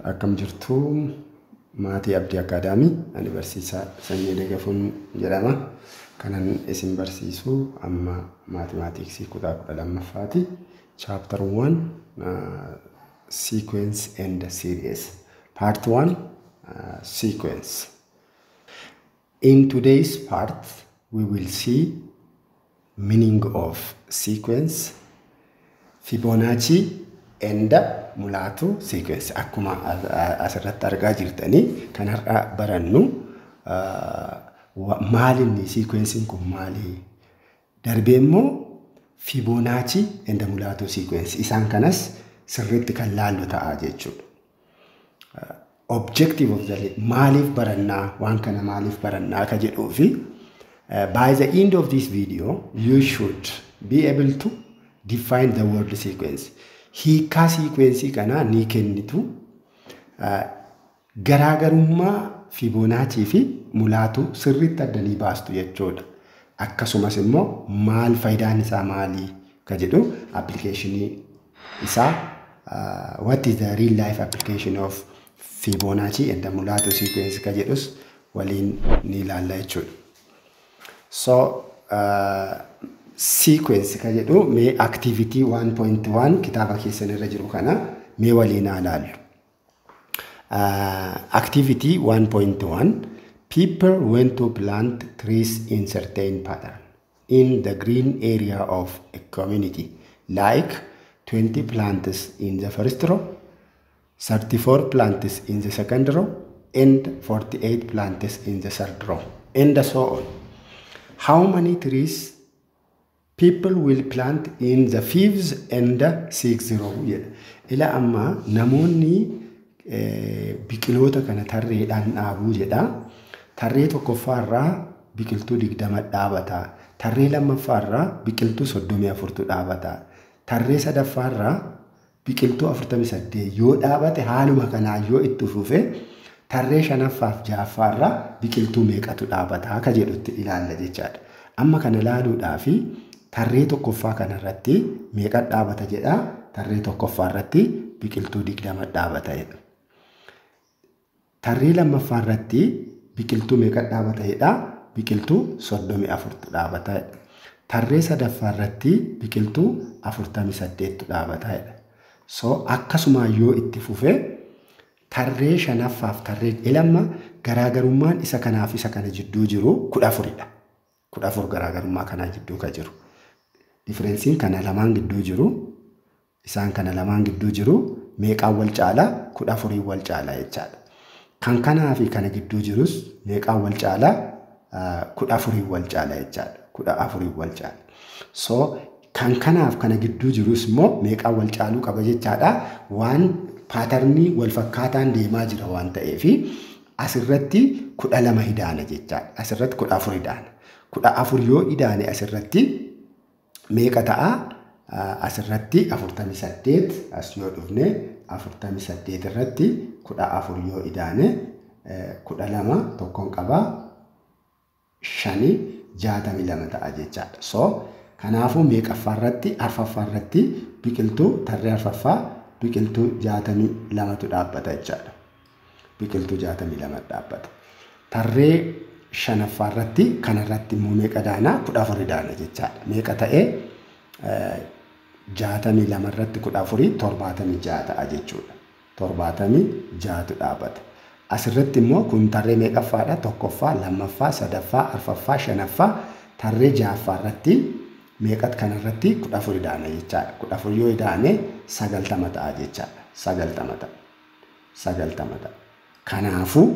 Akkam jirtu maatii Abdii Akaadaamii? Ani barsiisaa Sanyii Dagafuun jedhama. Kanan isin barsiisu amma mathematics kutaa 12ffaati. Chapter 1, Sequence and Series. Part 1, Sequence. In today's part, we will see meaning of sequence, Fibonacci and Mulatu sequence. Akkuma asirratti argaa jirtanii, kan har'a barannu maalinni sequencein kun maali? Darbee immoo Fibonacci and Mulatu sequence. Isaan kanas sirriitti kan laallu ta'a jechuudha. Objective of the maaliif barannaa, waan kana maaliif barannaa ka jedhuu fi by the end of this video you should be able to define the word sequence. Hiikaa sequence kanaa ni kennitu. Garaagarummaa Fibonacci fi Mulaatu sirriitti adda ni baastu jechuudha. Akkasumas immoo maal faayidaan isaa maali ka jedhu, applicationii isaa, what is the real life application of Fibonacci and the Mulatu sequence ka jedhus waliin ni ilaalla jechuudha. So sequence ka jedhu mee activity 1.1 kitaaba keessan irra jiru kana mee waliin haa ilaallu. Activity 1.1: People want to plant trees in certain pattern in the green area of a community, like 20 plants in the first row, 34 plants in the second row, and 48 plants in the third row, and so on. How many trees people will plant in the fifth and the sixth row? Jedha. Ila amma namoonni biqiloota kana tarreedhaan dhaabuu jedha. Tarree tokkoffaarraa biqiltuu 20 dhaabata. Tarree lammaffaarraa biqiltuu 34tu dhaabata. Tarree sadaffaarraa biqiltuu 48 yoo dhaabate, haaluma kanaan yoo itti fufe, tarree shanaffaaf ja'affaarraa biqiltuu meeqatu dhaabata akka jedhutti ilaalla jechaadha. Amma kana ilaaluudhaafi tarree tokkoffaa kanarratti meeqa dhaabata jedha. Tarree tokkoffaa irratti biqiltuu 20 dhaabata jedha. Tarree lammaffaa irratti biqiltuu meeqa dhaabata jedha. Biqiltuu 34tu dhaabata jedha. Tarree sadaffaa irratti biqiltuu 48tu dhaabata jedha. So akkasuma yoo itti fufe, tarree shanaffaaf tarree ilamma garaagarummaan isa kanaaf isa kana jidduu jiru 14dha. 14 garaagarummaa kanaa jidduu ka jiru. Differenceiin kana lamaan gidduu jiru, isaan kana lamaan gidduu jiru meeqaan wal caalaa? 14iin wal caalaa jechaadha. Kan kanaa fi kana gidduu jirus meeqaan wal caalaa? 14iin wal caalaa jechaadha. 14iin wal caala. So kan kanaaf kana gidduu jirus immoo meeqaan wal caaluu qaba jechaadha. Waan patternii wal fakkaataan deemaa jira waan ta'eefi asirratti 12 idaana jechaadha. Asirratti 14 idaana. 14 yoo idaane asirratti meeqa ta'a? Asirratti 48, as yoo dhufne 48 irratti 14 yoo idaane, 12 tokkoon qabaa, shani, 62 ta'a jechaadha. So kanaafuu meeqaffaa irratti? Arfaffaa irratti biqiltuu, tarree arfaffaa biqiltuu 62tu dhaabbata jechaadha. Biqiltuu 62 dhaabbata. Tarree shanaffaa irratti, kanarratti immoo meeqa daanaa? 14 daana jechaadha. Meeqa ta'ee? 62 irratti 14, 76 ta'a jechuudha. 76tu dhaabbata. Asirratti immoo kun tarree meeqaffaadha? Tokkoffaa, lammaffaa, sadaffaa, arfaffaa, shanaffaa, tarree ja'affaa irratti meeqat? Kanarratti 14 daana jechaadha. 14 yoo idaane 90 ta'a jechaadha. 90 ta'a. 90 ta'a. Kanaafuu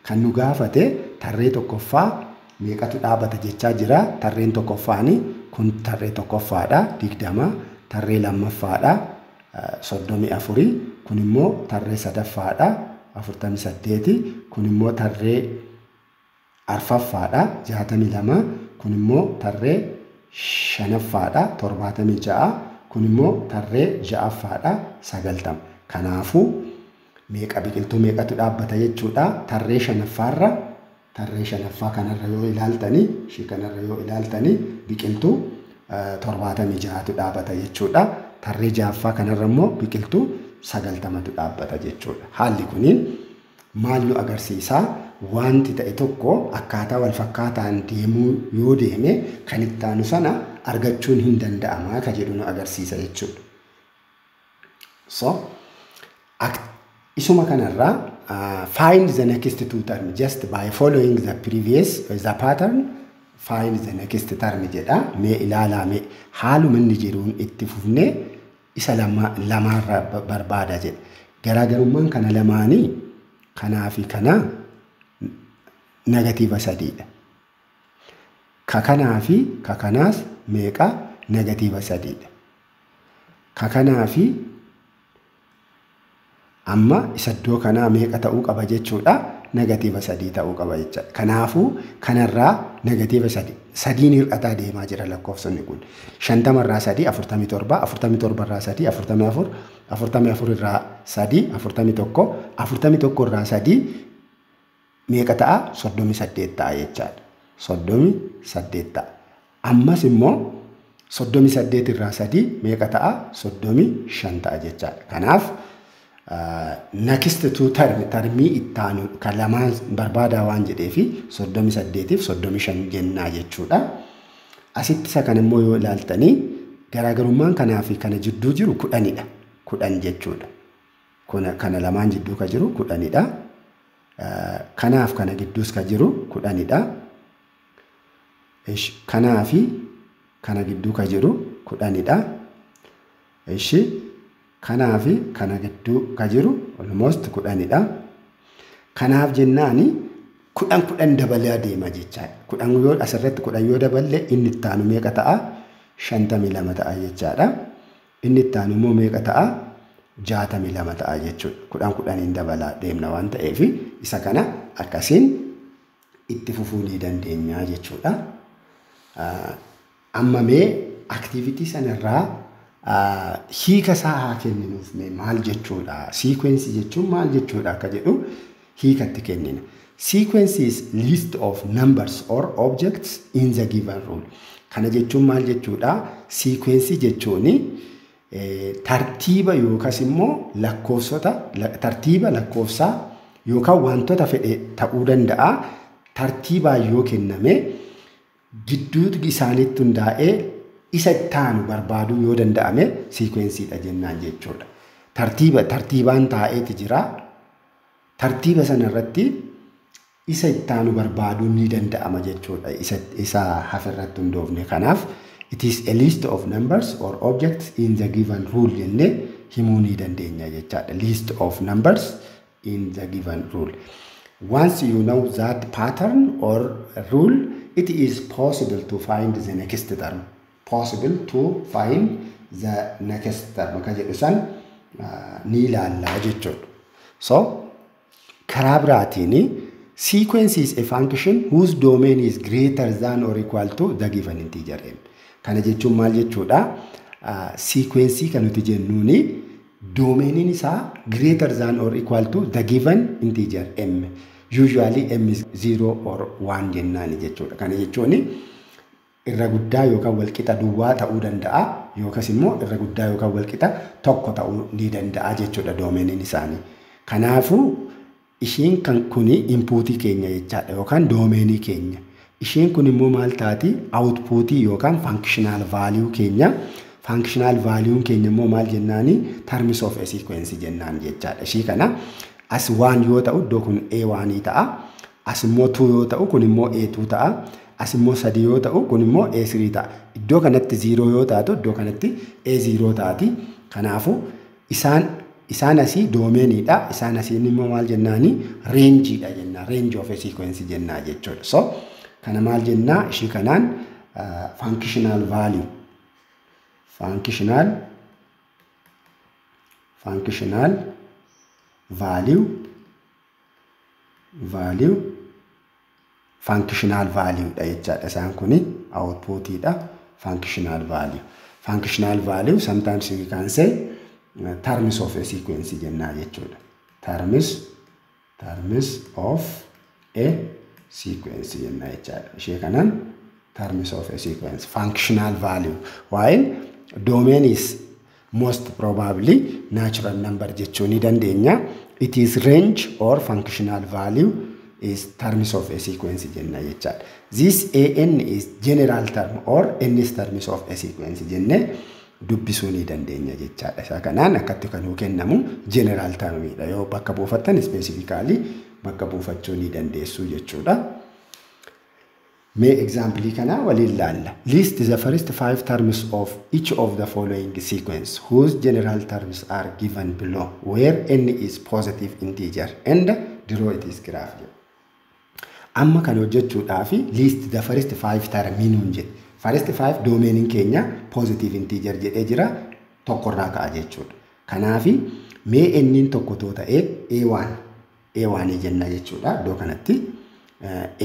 kan nu gaafate tarree tokkoffaa meeqatu dhaabata jechaa jira. Tarreen tokkoffaani kun tarree tokkoffaadha, 20, tarree lammaffaadha, 34, kun immoo tarree sadaffaadha, 48, kun immoo tarree arfaffaadha, 62, kun immoo tarree shanaffaadha, 76, kun immoo tarree ja'affaadha, 90. Kanaafuu meeqa, biqiltuu meeqatu dhaabbata jechuudha? Tarree shanaffaarra, tarree shanaffaa kanarra yoo ilaaltanii, ishii kanarra yoo ilaaltanii, biqiltuu 76tu dhaabata jechuudha. Tarree ja'affaa kanarra immoo biqiltuu 90tu dhaabbata jechuudha. Haalli kuniin maal nu agarsiisaa? Wanti ta'e tokko akkaataa wal fakkaataan deemuu yoo deeme kan itti aanu sana argachuun hin danda'amaa ka jedhu nu agarsiisa jechuudha. So, isuma kanarraa find the next two term just by following the previous the pattern, find the next term jedha. Mee ilaalaa, mee haaluma inni jiruun itti fufnee isa lamaarraa barbaada jedha. Garaagarummaan kana lamaanii, kanaa fi kana, negative 3dha. Ka kanaa fi ka kanaas meeqa? Negative 3dha. Ka kanaa fi amma isa iddoo kanaa meeqa ta'uu qaba jechuudha? Negative 3 ta'uu qaba jechuudha. Kanaafuu kanarraa negative 3 sadiin hir'ataa deemaa jira lakkoofsonni kun. 50rraa 3 47, 47rraa 3 44, 44rraa 3 41, 41rraa 3 meeqa ta'a? 38 ta'a jechaadha. 38 ta'a. Ammas immoo 38 irraa 3 meeqa ta'a? 35 ta'a jechaadha. Kanaaf next two term, termii ittaanu kan lamaan barbaadaa waan jedheefi 38f 35 jennaa jechuudha. Asitti isa kana immoo yoo ilaaltanii, garaagarummaan kanaa fi kana jidduu jiru 10dha. 10 jechuudha. Kana lamaan jidduu ka jiru 10dha. Kanaaf kana gidduus ka jiru 10dha. Kanaa fi kana gidduu ka jiru 10dha. Ishi kanaa fi kana gidduu ka jiru almost 10dha. Kanaaf jennaani 10 10 dabalee deema jechaadha. 10 yoo asirratti 10 yoo daballe, inni itti aanu meeqa ta'a? 52 ta'a jechaadha. Inni itti aanu immoo meeqa ta'a? 62 ta'a jechuudha. 10 10n dabalaa deemna waan ta'eef, isa kana akkasiin itti fufuu ni dandeenya jechuudha. Amma mee activity sanarraa hiika isaa haa kenninuuf. Mee maal jechuudha? Sequence jechuun maal jechuudha akka jedhu hiikatti kennina. Sequence is list of numbers or objects in the given rule. Kana jechuun maal jechuudha? Sequence jechuun tartiiba yookaas immoo lakkoofsota, tartiiba lakkoofsaa yookaan wantoota fedhe ta'uu danda'a. Tartiibaan yoo kenname, gidduu isaaniitti hundaa'ee isa itti aanu barbaaduu yoo danda'ame sequenceiidha jennaan jechuudha. Tartiiba tartiibaan taa'eeti jira. Tartiiba sana irratti isa ittaanu barbaaduun ni danda'ama jechuudha. Isa hafe irratti hundoofne. Kanaaf it is a list of numbers or objects in the given rule jennee himuu ni dandeenya jechaadha. List of numbers in the given rule. Once you know that pattern or rule, it is possible to find the next term. Possible to find the next term. Akka jedhu san ni ilaallaa jechuudha. So, karaa biraatiin sequence is a function whose domain is greater than or equal to the given integer m. Kana jechuun maal jechuudha? Sequence kan nuti jennuuni domainiin isaa greater than or equal to the given integer m. Usually m is 0 or 1 jennaani jechuudha. Kana jechuun irra guddaa yookaan walqixa duwwaa ta'uu danda'a, yookas immoo irra guddaa yookaan walqixa tokko ta'uu ni danda'a jechuudha domainiin isaanii. Kanaafuu ishiin kan kuni inputii keenya jechaadha yookaan domainii keenya. Isheen kun immoo maal taati? Outputii yookaan functional value keenya. Functional value keenya immoo maal jennaani? Terms of a sequence jennaan jechaadha. Ishii kana as 1 yoo ta'u, iddoo kun A1 ta'a. As immoo 2 yoo ta'u, kun immoo A2 ta'a. As immoo 3 yoo ta'u, kun immoo A3 ta'a. Iddoo kanatti 0 yoo taatu, iddoo kanatti A0 taati. Kanaafuu isaan asii domainiidha. Isaan asiin immoo maal jennaani? Rangeiidha jennaa. Range of a sequence jennaa jechuudha. So kana maal jennaa? Ishii kanaan functional value. Functional value functional value dha jechaadha. Isaan kuni outputiidha. Functional value. Functional value, sometimes we can say terms of a sequence jennaa jechuudha. Terms of a sequence jennaa jechaadha. Ishee kanaan terms of a sequence, functional value. While domain is Most probably natural number jechuu ni dandeenya. It is range or functional value is terms of a sequence jenna jechaadha. This an is general term or n is terms of a sequence jenne dubbisuu ni dandeenya jechaadha. Isa kanaan akkatti kan nuu kennamu general termidha. Yoo bakka buufattan specifically bakka buufachuu ni dandeessu jechuudha. Mee example kana waliin laalla. List the first 5 terms of each of the following sequence whose general terms are given below where n is positive integer and draw its graph. Amma kan hojjechuudhaaf list the first 5 term nuun jedhe. First 5 domainiin keenya positive integer jedhee jira, tokkorraa ka'a jechuudha. Kanaafi mee n'n tokko too ta'ee A1 jenna jechuudha. Iddoo kanatti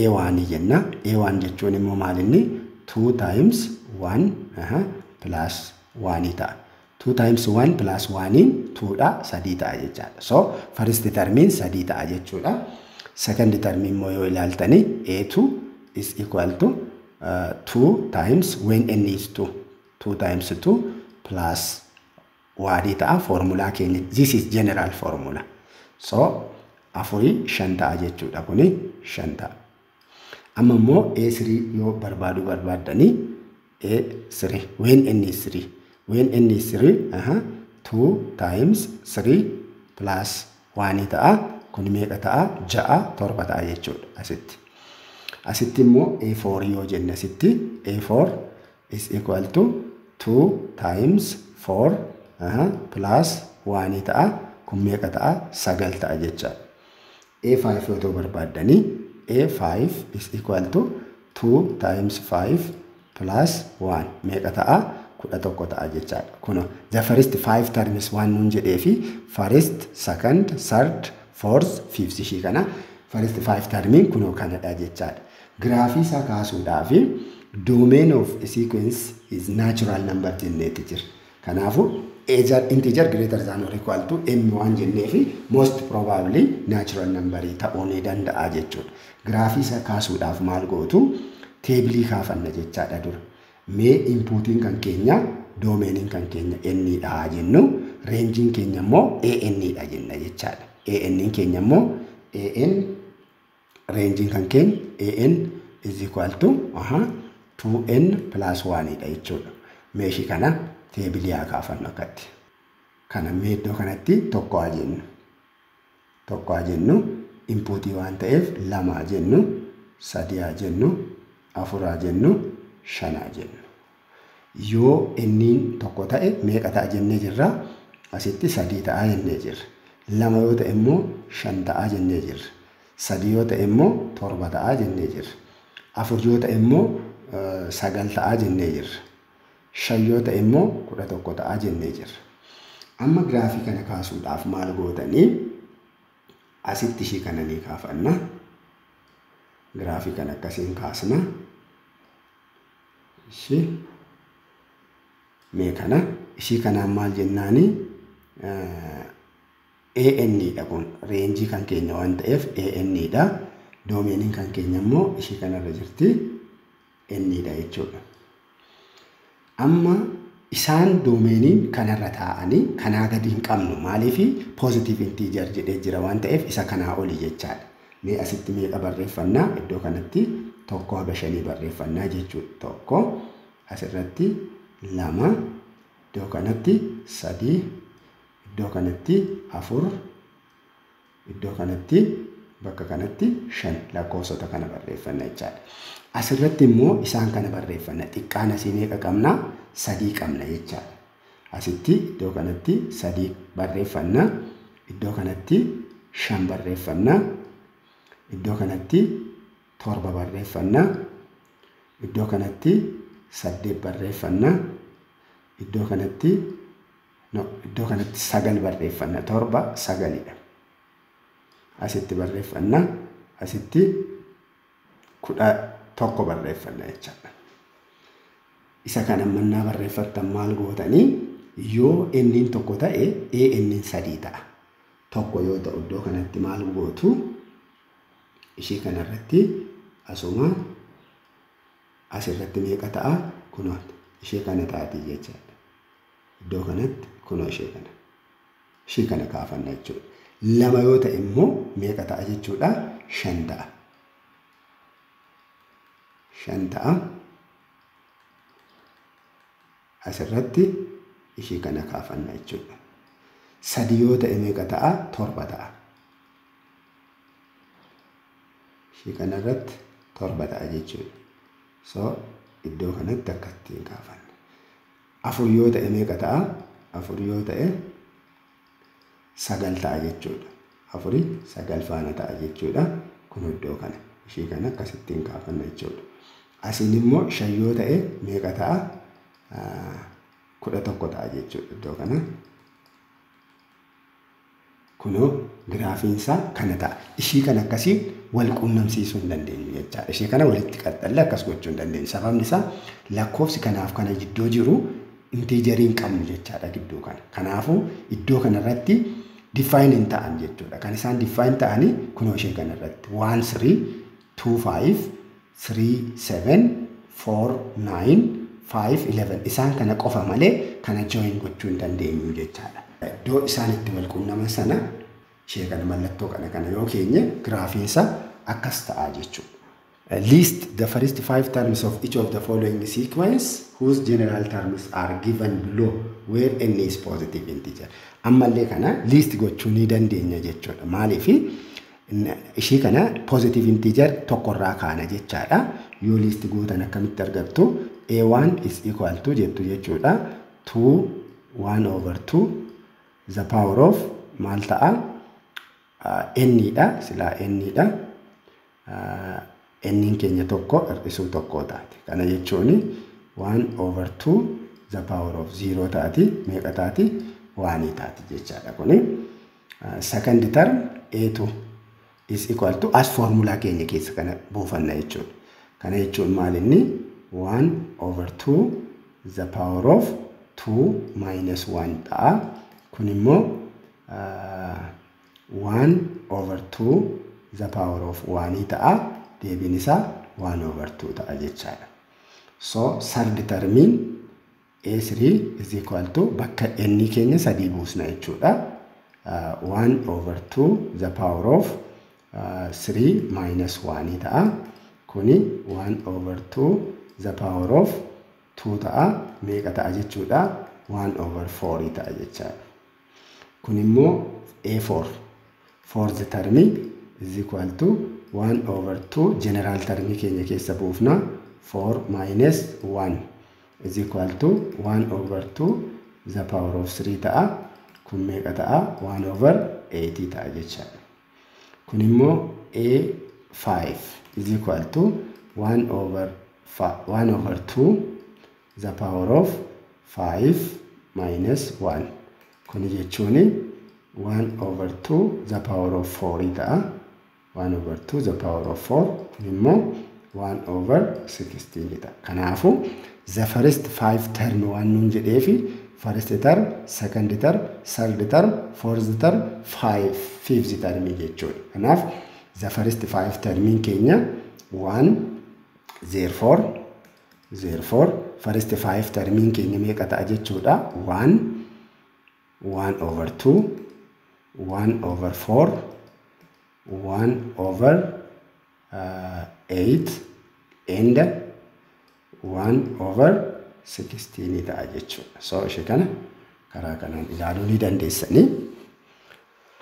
A1 jenna. A1 jechuun immoo maal inni 2 times 1 plus 1 ta'a. 2 times 1 plus 1 2 dha, 3 ta'a jechaadha. So first termiin 3 ta'a jechuudha. Second term immoo yoo ilaaltani A2 is equal to 2 times when n is 2. 2 times 2 plus 1 ta'a. Formula keenya this is general formula. So 4 5 ta'a jechuudha. Kuni 5 ta'a. Amma immoo A3 yoo barbaaduu barbaaddanii A3 when n is 3. When n is 3 2 times 3 plus 1 ta'a. Kun meeqa ta'a? 6 7 ta'a jechuudha asitti. Asitti immoo A4 yoo jenne asitti A4 is equal to 2 times 4 plus 1 ta'a. Kun meeqa ta'a? 9 ta'a jechaadha. A5 yoo ta'u barbaaddanii A5 is equal to 2 times 5 plus 1 meeqa ta'a? 11 ta'a jechaadha. Kun the first 5 terms waan nuun jedhee fi first, second, third, fourth, fifth ishii kana first 5 termiin kunoo kanadha jechaadha. Giraafii isaa kaasuudhaaf domain of a sequence is natural number jenneeti jira. Kanaafuu integer greater than or equal to m waan jennee fi most probably natural number ta'uu ni danda'a jechuudha. Giraafii isaa kaasuudhaaf maal gootu? Teebilii kaafanna jechaadha dura. Mee inputiin kan keenya domainiin kan keenya n dha jennu, reenjiin keenya immoo an dha jenna jechaadha. AN keenya immoo AN reenjiin kan keenya AN is equal to 2n plus 1 dha jechuudha. Meeshii kana teebilii haa kaafannu akkatti. Kana mee iddoo kanatti 1 haa jennu. 1 haa jennu inputii waan ta'eef 2 haa jennu, 3 haa jennu, 4 haa jennu, 5 haa jennu. Yoo n'n 1 ta'e meeqa ta'a jennee jirra? Asitti 3 ta'a jennee jirra. 2 yoo ta'e immoo 5 ta'a jennee jirra. 3 yoo ta'e immoo 7 ta'a jennee jirra. 4 yoo ta'e immoo 9 ta'a jennee jirra. 5 yoo ta'e immoo 11 ta'a jennee jirra. Amma giraafii kana kaasuudhaaf maal gootanii asitti ishii kana ni kaafanna. Giraafii kana akkasiin kaasna. Ishii mee kana ishii kanaan maal jennaani AN dha kun reenjii kan keenya waan ta'eef AN dha. Domainiin kan keenya immoo ishii kanarra jirti N dha jechuudha. Amma isaan domainiin kanarra taa'anii kanaa gadi hin qabnu. Maaliif positive integer jedhee jira waan ta'eef isa kanaa oli jechaadha. Mee asitti meeqa barreeffannaa? Iddoo kanatti 1 haga 5 barreeffannaa jechuudha. 1 asirratti 2, iddoo kanatti 3, iddoo kanatti 4, iddoo kanatti bakka kanatti 5 lakkoofsota kana barreeffanna jechaadha. Asirratti immoo isaan kana barreeffanna. Xiqqaan asii meeqa qabna? 3 qabna jechaadha. Asitti iddoo kanatti 3 barreeffanna, iddoo kanatti 5 barreeffanna, iddoo kanatti 7 barreeffanna, iddoo kanatti 8 barreeffanna, iddoo kanatti iddoo kanatti 9 barreeffanna. 7 9dha. Asitti barreeffanna, asitti 11 barreeffanna jechaadha. Isa kana mannaa barreeffattan maal gootanii yoo n'n 1 ta'e AN 3 ta'a. 1 yoo ta'u iddoo kanatti maal gootu? Ishii kanarratti asuma asirratti meeqa ta'a? Kunoo ishee kana taati jechaadha. Iddoo kanatti Kunoo ishee kana. Ishee kana kaafanna jechuudha. 2 yoo ta'e immoo meeqa ta'a jechuudha? 5 ta'a. 5 ta'a. Asirratti ishee kana kaafanna jechuudha. 3 yoo ta'e meeqa ta'a? 7 ta'a. Ishee kanarratti 7 ta'a jechuudha. So iddoo kanatti akkattiin kaafanna. 4 yoo ta'e meeqa ta'a? 4 yoo ta'e 9 ta'a jechuudha. 4 9 faana ta'a jechuudha. Kun iddoo kana. Ishee kana akkasittiin kaafanna jechuudha. Asiin immoo 5 yoo ta'e meeqa ta'a? 11 ta'a jechuudha iddoo kana. Kunoo giraafiin isaa kana ta'a. Ishii kana akkasii wal quunnamsiisuu hin dandeenyu jechaadha. Ishee kana walitti qaxxallee akkas gochuu hin dandeenyu. Sababni isaa lakkoofsi kanaaf kana gidduu jiru intiijarii hin qabnu jechaadha gidduu kana. Kanaafuu iddoo kanarratti define hin ta'an jechuudha. Kan isaan define ta'anii kunoo ishee kanarratti 1 3 2 5 3 7 4 9 5 11 isaan kana qofa malee kana join gochuu hin dandeenyu jechaadha. Iddoo isaan itti wal quunnaman sana ishee kana mallattoo kana kana yoo keenye giraafiin isaa akkas ta'a jechuudha. List the first 5 terms of each of the following sequence whose general terms are given below where n is positive integer. Ammallee kana list gochuu ni dandeenya jechuudha. Maaliif ishee kana positive integer tokkorraa kaana jechaadha. Yoo list gootan akkamitti argattu? A1 is equal to jettu jechuudha. 2 1 over 2 the power of maal ta'a? N dha. Silaa n dha. N keenya tokko hir'isuu tokko taati. Kana jechuun 1 over 2 the power of 0 taati. Meeqa taati? 1 taati jechaadha kuni. Second term A2 is equal to as formula keenya keessa kana buufanna jechuudha. Kana jechuun maal inni? 1 over 2 the power of 2 minus 1 ta'a. Kun immoo 1 over 2 the power of 1 ta'a. Deebiin isaa 1 over 2 ta'a jechaadha. So third termiin A3 is equal to bakka n keenya 3 buusna jechuudha. 1 over 2 the power of 3 minus 1 ta'a. Kuni 1 over 2 the power of 2 ta'a. Meeqa ta'a jechuudha? 1 over 4 ta'a jechaadha. Kun immoo A4 fourth termii is equal to 1 over 2 general termii keenya keessa buufna 4 minus 1 is equal to 1 over 2 the power of 3 ta'a. Kun meeqa ta'a? 1 over 8 ta'a jechaadha. Kun immoo A5 is equal to 1 over 2 the power of 5 minus 1. Kun jechuun 1 over 2 the power of 4 ta'a. 1 over 2 the power of 4 kun immoo 1 over 16 ta'a. Kanaafuu the first 5 term waan nuun jedheefi first term, second term, third term, fourth term, fifth term jechuudha. Kanaaf the first 5 termiin keenya 1 therefore first 5 termiin keenya meeqa ta'a jechuudha? 1 1 over 2 1 over 4 1 over 8 and 1 over 16 ta'a jechuudha. So ishee kana karaa kanaan ilaaluu ni dandeessanii.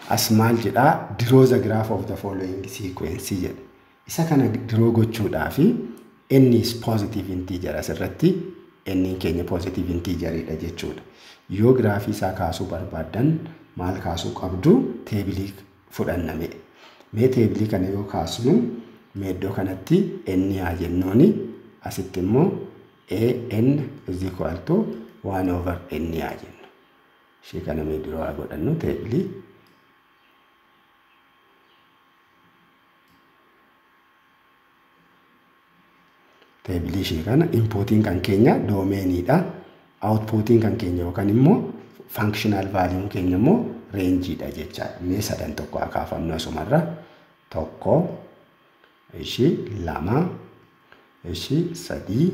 As maal jedhaa? Draw the graph of the following sequence jedha. Isa kana draw gochuudhaafi n is positive integer asirratti n keenya positive integeridha jechuudha. Yoo giraafii isaa kaasuu barbaaddan maal kaasuu qabdu? Teebilii fudhanname. Mee teebilii kana yoo kaasnu mee iddoo kanatti n haa jennuuni asitti immoo a n is equal to 1 over n haa jennu. Ishee kana mee draw haa godhannu teebilii. Teebilii ishee kana inputiin kan keenya doomeeniidha. Outputiin kan keenya yookaan immoo functional value keenya immoo reenjiidha jechaadha. Mee sadan tokko haa kaafannu asumarra. 1 ishii 2 ishii 3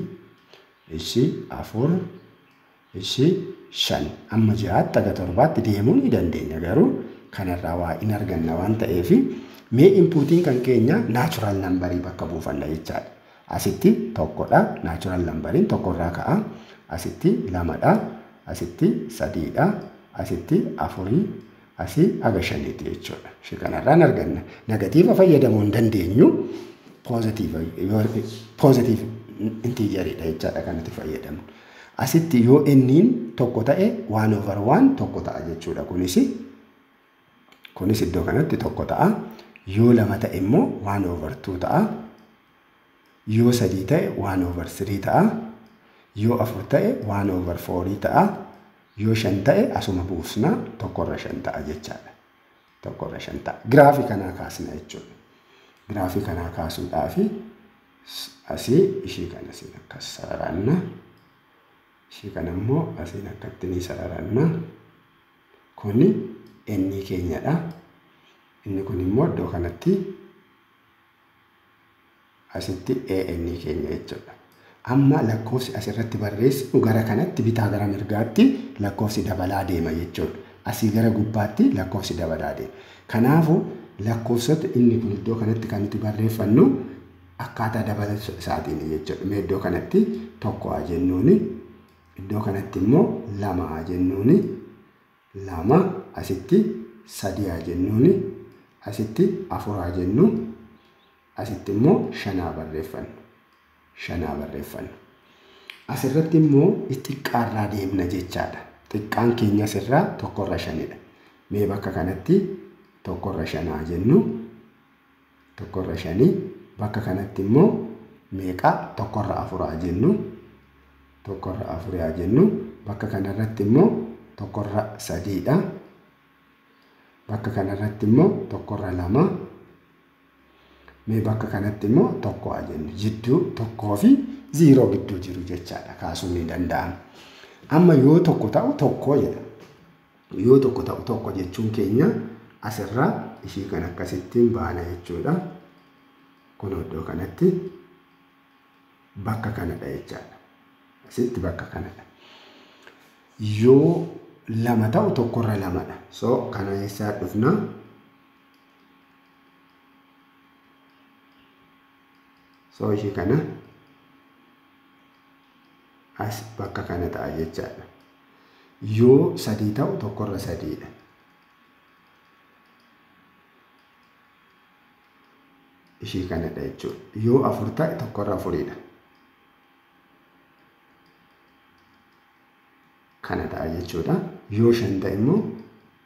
ishii 4 ishii 5 amma 6tti aga 7tti deemuu ni dandeenya garuu kanarraa waa in arganna waan ta'eef mee inpuutiin kan keenya natural numberii bakka buufanna jechaadha. Asitti 1dha natural numberiin 1 irraa ka'a. Asitti 2dha asitti 3dha asitti 4 asii aga 5tti jechuudha. Ishee kanarraan arganna. Negatiiva fayyadamuu hin dandeenyu positive integeridha jechaadha kan nuti fayyadamnu. Asitti yoo nniin 1 ta'e 1/1 1 ta'a jechuudha. Kunis iddoo kanatti 1 ta'a. Yoo 2 ta'e immoo 1/2 ta'a. Yoo 3 ta'e 1/3 ta'a. Yoo 4 ta'e 1/4 ta'a. Yoo 5 ta'e asuma buufna 1/5 ta'a jechaadha. 1/5 ta'a. Giraafii kanaa kaasna jechuudha. Giraafii kanaa kaasuudhaaf asii ishii kana asiin akkas sararanna. Ishii kana immoo asiin akkatti ni sararanna. Kuni n keenyadha. Inni kun immoo iddoo kanatti asitti an keenya jechuudha. Amma lakkoofsi asirratti barreessinu gara kanatti bitaa gara mirgaatti lakkoofsi dabalaa deema jechuudha. Asii gara gubbaatti lakkoofsi dabalaa deema. Kanaafuu lakkoofsota inni kun iddoo kanatti kan nuti barreeffannu akkaataa dabala isaatiin jechuudha. Mee iddoo kanatti 1 haa jennuuni, iddoo kanatti immoo 2 haa jennuuni, 2 asitti 3 haa jennuuni, asitti 4 haa jennu, asitti immoo 5 haa barreeffannu. 5 haa barreeffannu. Asirratti immoo xiqqaarraa deemna jechaadha. Xiqqaan keenya asirraa 1/5dha. Mee bakka kanatti 1/5 haa jennu. 1/5 bakka kanatti immoo meeqa 1/4 haa jennu. 1/4 haa jennu. Bakka kanarratti immoo 1/3dha. Bakka kanarratti immoo 1/2. Mee bakka kanatti immoo 1 haa jennu. Jidduu 1 fi 0 gidduu jiru jechaadha. Kaasuun ni danda'ama. Amma yoo 1 ta'u 1 jedha. Yoo 1 ta'u 1 jechuun keenya asirraa ishii kan akkasittiin baana jechuudha. Kun iddoo kanatti bakka kanadha jechaadha. Asitti bakka kanadha. Yoo 2 ta'u 1/2dha. So kana eessaa dhufna? So ishii kana as bakka kana ta'a jechaadha. Yoo 3 ta'u 1/3dha. Ishii kanadha jechuudha. Yoo 4 ta'e 1/4dha. Kana ta'a jechuudha. Yoo 5 ta'e immoo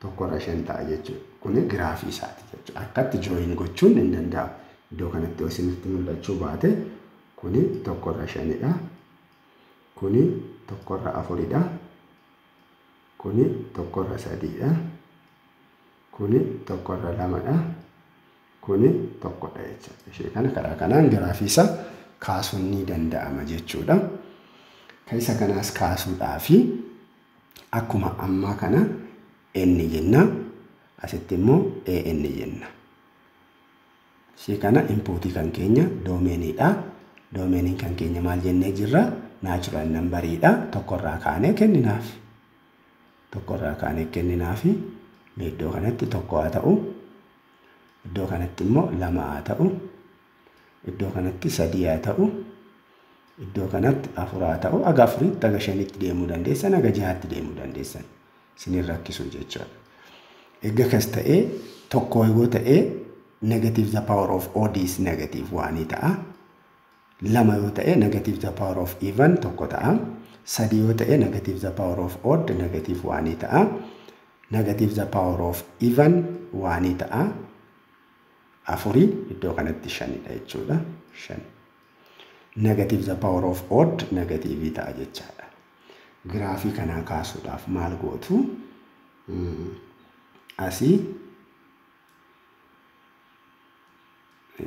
1/5 ta'a jechuudha. Kuni giraafii isaati jechuudha. Akkatti jooyin gochuun hin danda'amu. Iddoo kanatti yoo isinitti mul'achuu baate kuni 1/5dha. Kuni 1/4dha. Kuni 1/3dha. Kuni 1/2dha. Kuni 1dha jechuudha. Ishee kana karaa kanaan giraafii isaa kaasuun ni danda'ama jechuudha. Kan isa kanaas kaasuudhaafi akkuma ammaa kana n jenna. Asitti immoo an jenna. Ishee kana inpuutii kan keenya doomeeniidha. Doomeeniin kan keenya maal jennee jirra? Natural numberiidha. 1 irraa kaanee kenninaaf. 1 irraa kaanee kenninaaf. Iddoo kanatti 1 haa ta'u. Iddoo kanatti immoo 2 haa ta'u. Iddoo kanatti 3 haa ta'u. Iddoo kanatti 4 haa ta'u. Aga 4tti aga 5tti deemuu dandeessan, aga 6tti deemuu dandeessan. Isiniin rakkisu jechuudha. Egaa kas ta'ee 1 yoo ta'e negative the power of odd is negative 1 ta'a. 2 yoo ta'e negative the power of even 1 ta'a. 3 yoo ta'e negative the power of odd negative 1 ta'a. Negative the power of even 1 ta'a. 4 iddoo kanatti 5dha jechuudha. 5. Negative the power of odd negative ta'a jechaadha. Giraafii kanaa kaasuudhaaf maal gootu? Asii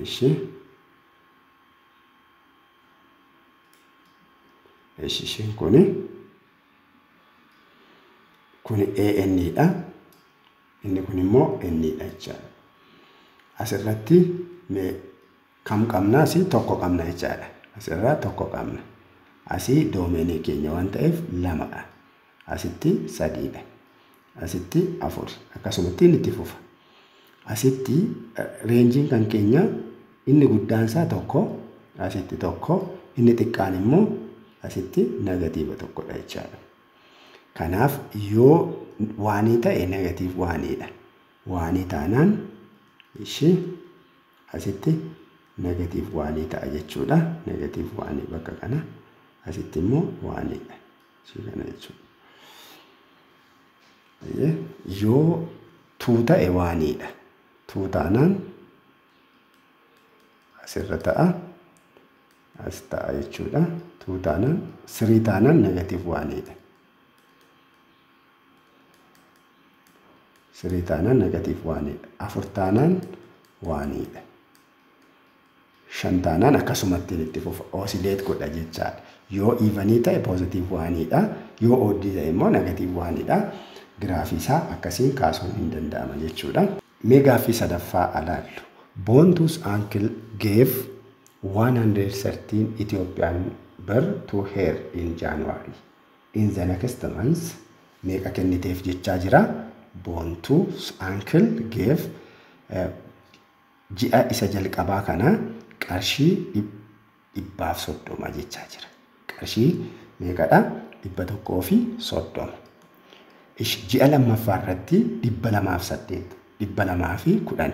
ishee isheen kuni AN dha. Inni kun immoo N dha jechaadha. Asirratti mee kam qabna? Asii 1 qabna jechaadha. Asirraa 1 qabna. Asii doomeenii keenya waan ta'eef 2dha. Asitti 3dha. Asitti 4. Akkasumatti inni itti fufa. Asitti reenjiin kan keenya inni guddaan isaa 1, asitti 1, inni xiqqaan immoo asitti -1dha jechaadha. Kanaaf yoo waanii ta'e -1dha. Waanii taanaan ishii asitti -1 ta'a jechuudha. -1 bakka kana asitti immoo 1dha. Ishii kana jechuudha. Yoo 2 ta'e 1dha. 2 taanaan asirra ta'a. As ta'a jechuudha. 2 taanaan 3 taanaan -1dha. 3 taanaan -1dha. 4 taanaan 1dha. 5 taanaan akkasumatti itti fufa. Oscillate godha jechaadha. Yoo evenii ta'e +1dha. Yoo oddii ta'e immoo -1dha. Giraafii isaa akkasiin kaasuun hin danda'ama jechuudha. Mee gaaffii sadaffaa ilaallu. Bontu's uncle gave 113 Ethiopian birr to her in January. In the next month meeqa kenniteef jechaa jira. Bontu's uncle gave ji'a isa jalqabaa kana qarshii 130 jechaa jira. Qarshii meeqadha? 130. Ji'a lammaffaa irratti 208, 210,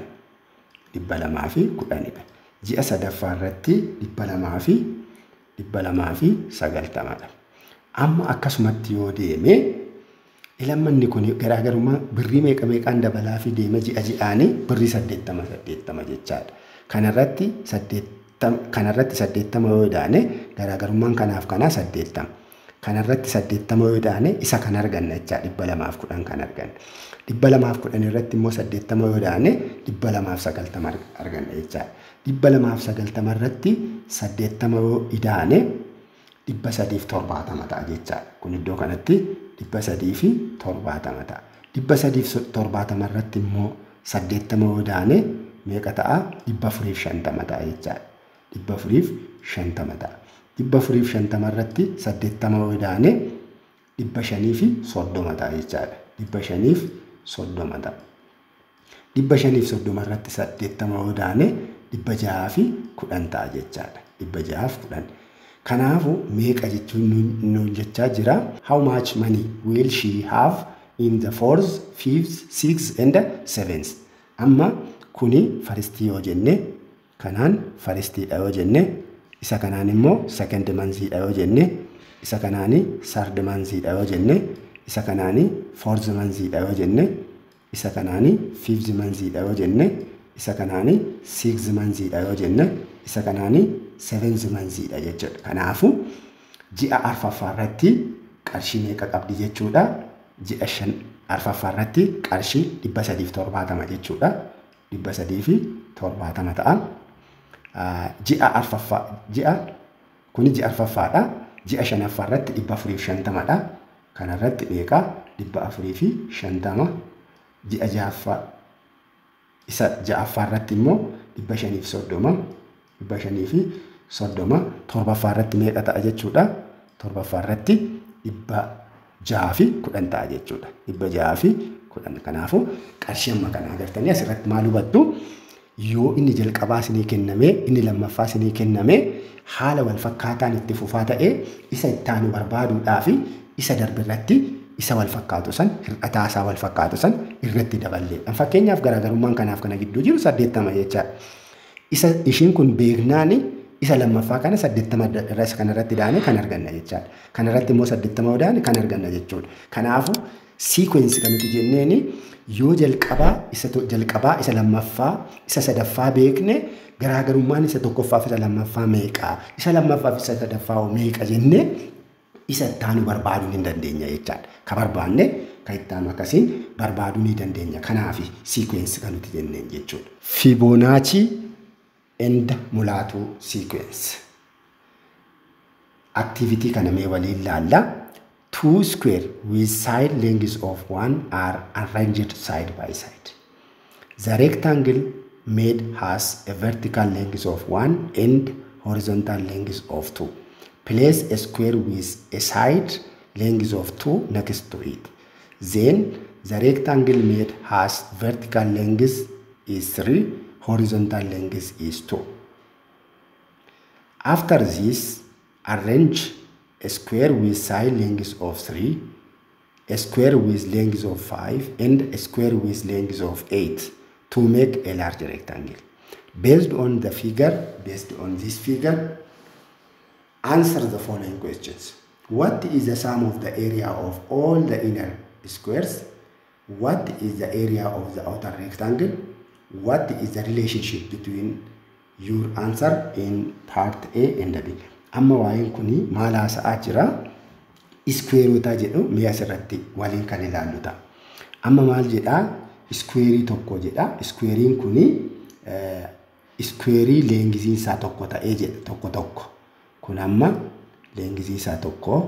210dha. Ji'a sadaffaa irratti 290dha. Amma akkasumatti yoo deeme ilammanni kun garaagarummaa birrii meeqa meeqaan dabalaa fi deeme ji'a ji'aanii birrii 80 jechaadha. Kanarratti 80, kanarratti 80 yoo idaane garaagarummaan kanaaf kanaa 80. Kanarratti 80 yoo idaane isa kan arganna jecha 210 kan arganna. 210 irratti immoo 80 yoo idaane 290 arganna jechaadha. 290 irratti 80 yoo idaane 370 ta'a jechaadha. Kun iddoo kanatti 370 ta'a. 370 irratti immoo 80 yoo idaane meeqa ta'a? 450 ta'a jechaadha. 450 ta'a. 450 irratti 80 yoo idaane 530 ta'a jechaadha. 530 ta'a. 530 irratti 80 yoo idaane 610 ta'a jechaadha. 610. Kanaafuu meeqa jechuun nuun jechaa jira. How much money will she have in the fourth, fifth, sixth and seventh? Amma kuni faristii yoo jenne, kanaan faristiidha yoo jenne, isa kanaan immoo second month-dha yoo jenne, isa kanaani third month-dha yoo jenne, isa kanaani fourth month-dha yoo jenne, isa kanaani fifth month-dha yoo jenne, isa kanaani sixth month-dha yoo jenne, isa kanaani seventh month-dha jechuudha. Kanaafuu ji'a arfaffaa irratti qarshii meeqa qabdi jechuudha. Ji'a 5 arfaffaa irratti qarshii 370 jechuudha. 370 ta'a. Ji'a arfaffaa, ji'a kuni ji'a arfaffaadha. Ji'a shanaffaa irratti 450 dha. Kanarratti meeqa? 450. Ji'a ja'affaa, isa ja'affaa irratti immoo 530, 530. Torbaffaa irratti meeqa ta'a jechuudha? Torbaffaa irratti 610 ta'a jechuudha. 610. Kanaafuu qarshii amma kana agartanii asirratti maal hubattu? Yoo inni jalqabaa isinii kenname, inni lammaffaa isinii kenname, haala wal fakkaataan itti fufaa ta'ee isa itti aanu barbaaduudhaa fi isa darbe irratti isa wal fakkaatu san, hir'ataa isaa wal fakkaatu san irratti daballeedha. Fakkeenyaaf garaagarummaan kanaaf kana gidduu jiru 80 jechaadha. Isa ishiin kun beeknaani isa lammaffaa kana 80 irra isa kanarratti daane kan arganna jechaadha. Kanarratti immoo 80 daane kan arganna jechuudha. Kanaafuu sequence kan nuti jenneeni yoo jalqabaa isa jalqabaa isa lammaffaa isa sadaffaa beekne garaagarummaan isa tokkoffaa fi isa lammaffaa meeqa, isa lammaffaa fi isa sadaffaa meeqa jennee isa itti aanu barbaaduu ni dandeenya jechaadha. Ka barbaanne kan itti aanu akkasiin barbaaduu ni dandeenya. Kanaaf sequence kan nuti jenneen jechuudha. Fibonacci and Mulatu sequence. Activity kana mee waliin laalla. 2 square with side lengths of 1 are arranged side by side. The rectangle made has a vertical length of 1 and horizontal length of 2. Place a square with a side length of 2 next to it. Then the rectangle made has vertical length is 3, horizontal length is 2. After this, arrange a square with side length of 3, a square with length of 5, and a square with length of 8 to make a large rectangle. Based on the figure, based on this figure, answer the following questions. What is the sum of the area of all the inner squares? What is the area of the outer rectangle? What is the relationship between your answer in part A and B? Amma waa'een kuni maal haasa'aa jira? Iskuweerota jedhu mi'a asirratti waliin kan ilaallu ta'a. Amma maal jedhaa? Iskuweerii tokko jedha. Iskuweeriin kuni iskuweerii leengiziin isaa tokko ta'ee jedha, tokko tokko. Kun amma leengizii isaa tokko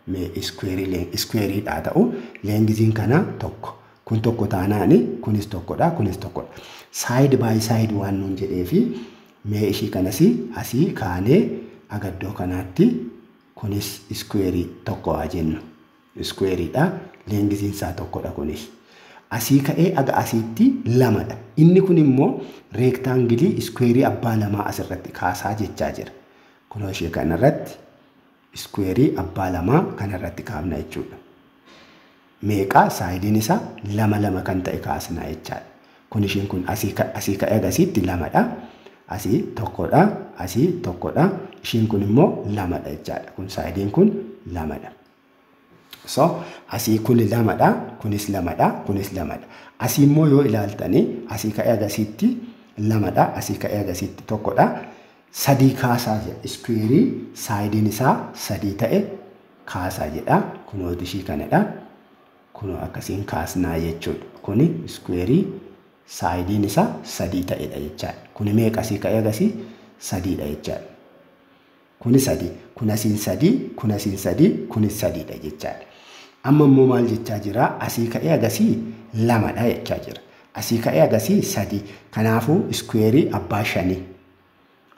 mee iskuweeriidhaa ta'u leengiziin kana tokko. Kun tokko taanaani kunis tokkodha, kunis tokkodha. Side by side waan nuun jedheefi mee ishii kanas asii kaanee agaddoo kanaatti kunis iskuweerii tokko haa jennu. Iskuweeriidha. Leengiziin isaa tokkodha kunis. Asii ka'ee aga asiitti lamadha. Inni kun immoo reektaangilii iskuweerii abbaa lamaa asirratti kaasaa jechaa jira. Kunoo ishee kanarratti iskuweerii abbaa lamaa kanarratti kaafna jechuudha. Meeqaa saayidiin isaa lama lama kan ta'e kaasna jechaadha. Kun isheen kun asii ka'ee agasiitti lamadha. Asii tokkodha. Asii tokkodha. Isheen kun immoo lamadha jechaadha. Kun saayidiin kun lamadha. So asii kun lamadha. Kunis lamadha. Kunis lamadha. Asii immoo yoo ilaaltanii asii ka'ee agasiitti lamadha. Asii ka'ee agasiitti tokkodha. Sadii kaasaa jedha. Iskuweerii saayidiin isaa sadii ta'e kaasaa jedha. Kunooti ishii kanadha. Kunoo akkasiin kaasnaa jechuudha. Kuni iskuweerii saayidiin isaa sadii ta'edha jechaadha. Kuni meeqa asii ka'ee agasii sadiidha jechaadha. Kuni sadii, kun asiin sadii, kun asiin sadii, kunis sadiidha jechaadha. Amma immoo maal jechaa jira? Asii ka'ee agasii lamadha jechaa jira. Asii ka'ee agasii sadii. Kanaafuu iskuweerii abbaa shanii.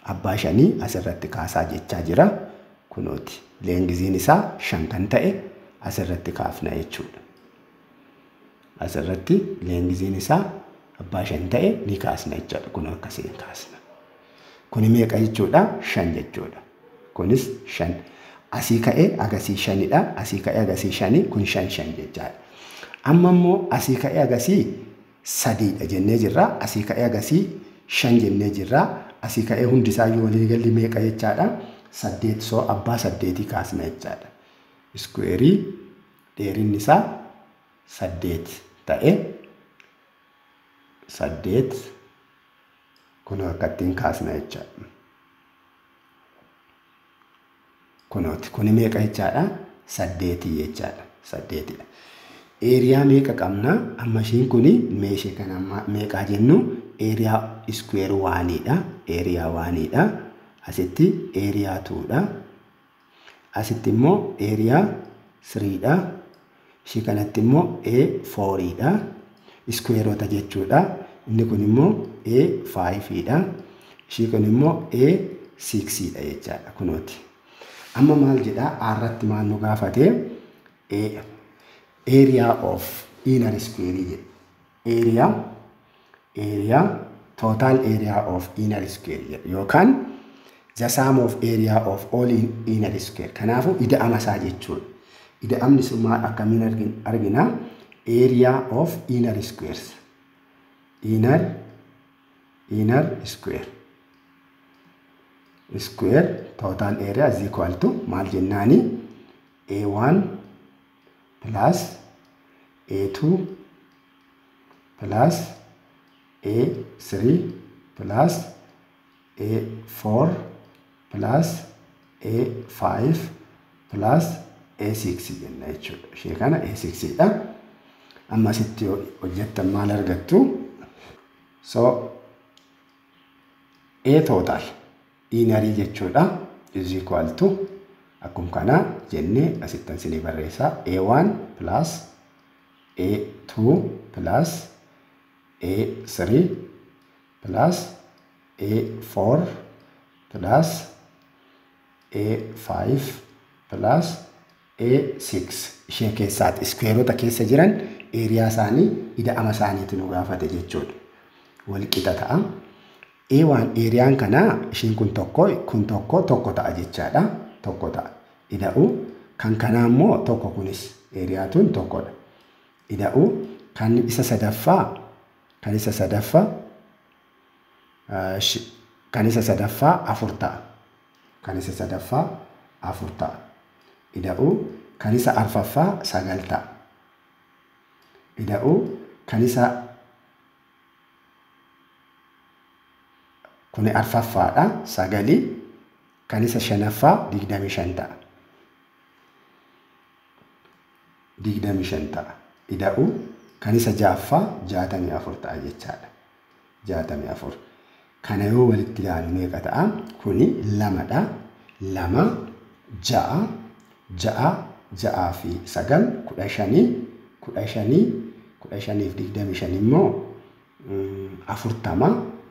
Abbaa shanii asirratti kaasaa jechaa jira. Kunooti leengiziin isaa 5 kan ta'e asirratti kaafna jechuudha. Asirratti leengiziin isaa abbaa 5 ta'e ni kaasna jechuudha. Kun akkasiin kaasna. Kuni meeqa jechuudha? 5 jechuudha. Kunis 5. Asii ka'ee agasii 5dha. Asii ka'ee agasii 5. Kun 5 5 jechaadha. Amma immoo asii ka'ee agasii 3dha jennee jirra. Asii ka'ee agasii 5 jennee jirra. Asii ka'ee hundisaayyuu walii galli meeqa jechaadha? 8. So abbaa 8 kaasna jechaadha. Iskuweerii dheerinni isaa 8 ta'e 8 kunoo akkattiin kaasna jechaadha. Kunooti kuni meeqa jechaadha? 8 jechaadha. 8dha. Eeriyaa meeqa qabna? Amma ishiin kuni meeshee kana meeqaa jennu? Eeriyaa iskuweer 1dha. Eeriyaa 1dha. Asitti eeriyaa 2dha. Asitti immoo eeriyaa 3dha. Ishii kanatti immoo A4dha. Iskuweerota jechuudha. Inni kun immoo A5dha. Ishii kun immoo A6dha jechaadha. Kunooti. Amma maal jedhaa? Arratti maal nu gaafate? Area of inner square jedha. Area total area of inner square jedha. Yookaan the sum of area of all inner square. Kanaafuu ida'ama isaa jechuudha. Ida'amni sun maal akkamiin argina? Area of inner squares. Inner square. Square total area is equal to maal jennaani? A1 plus A2 plus A3 plus A4 plus A5 plus A6 jenna jechuudha. Ishee kana A6 dha. Amma asitti hojjettan maal argattu? So A total innerii jechuudha is equal to akkuma kana jennee asittan isinii barreessaa A1 plus A2 plus A3 plus A4 plus A5 plus A6 ishee keessaati. Iskuweerota keessa jiran eeriyaa isaanii ida'ama isaaniitu nu gaafate jechuudha. Wal qixa ta'a. A1 eeriyaan kanaa ishiin kun tokko kun tokko tokko ta'a jechaadha. Tokko ta'a. Ida'u kan kanaa immoo tokko kunis eeriyaatuun tokkodha. Ida'u kan isa sadaffaa kan isa sadaffaa kan isa sadaffaa afur ta'a. Kan isa sadaffaa afur ta'a. Ida'u kan isa arfaffaa 9 ta'a. Ida'u kan isa kuni arfaffaadha 9 kan isa shanaffaa 25 ta'a. 25 ta'a. Ida'u kan isa ja'affaa 64 ta'a jechaadha. 64. Kana yoo walitti ilaalu meeqa ta'a? Kuni 2dha. 2 6 6 6 fi 9 15 15 15 fi 25 immoo 40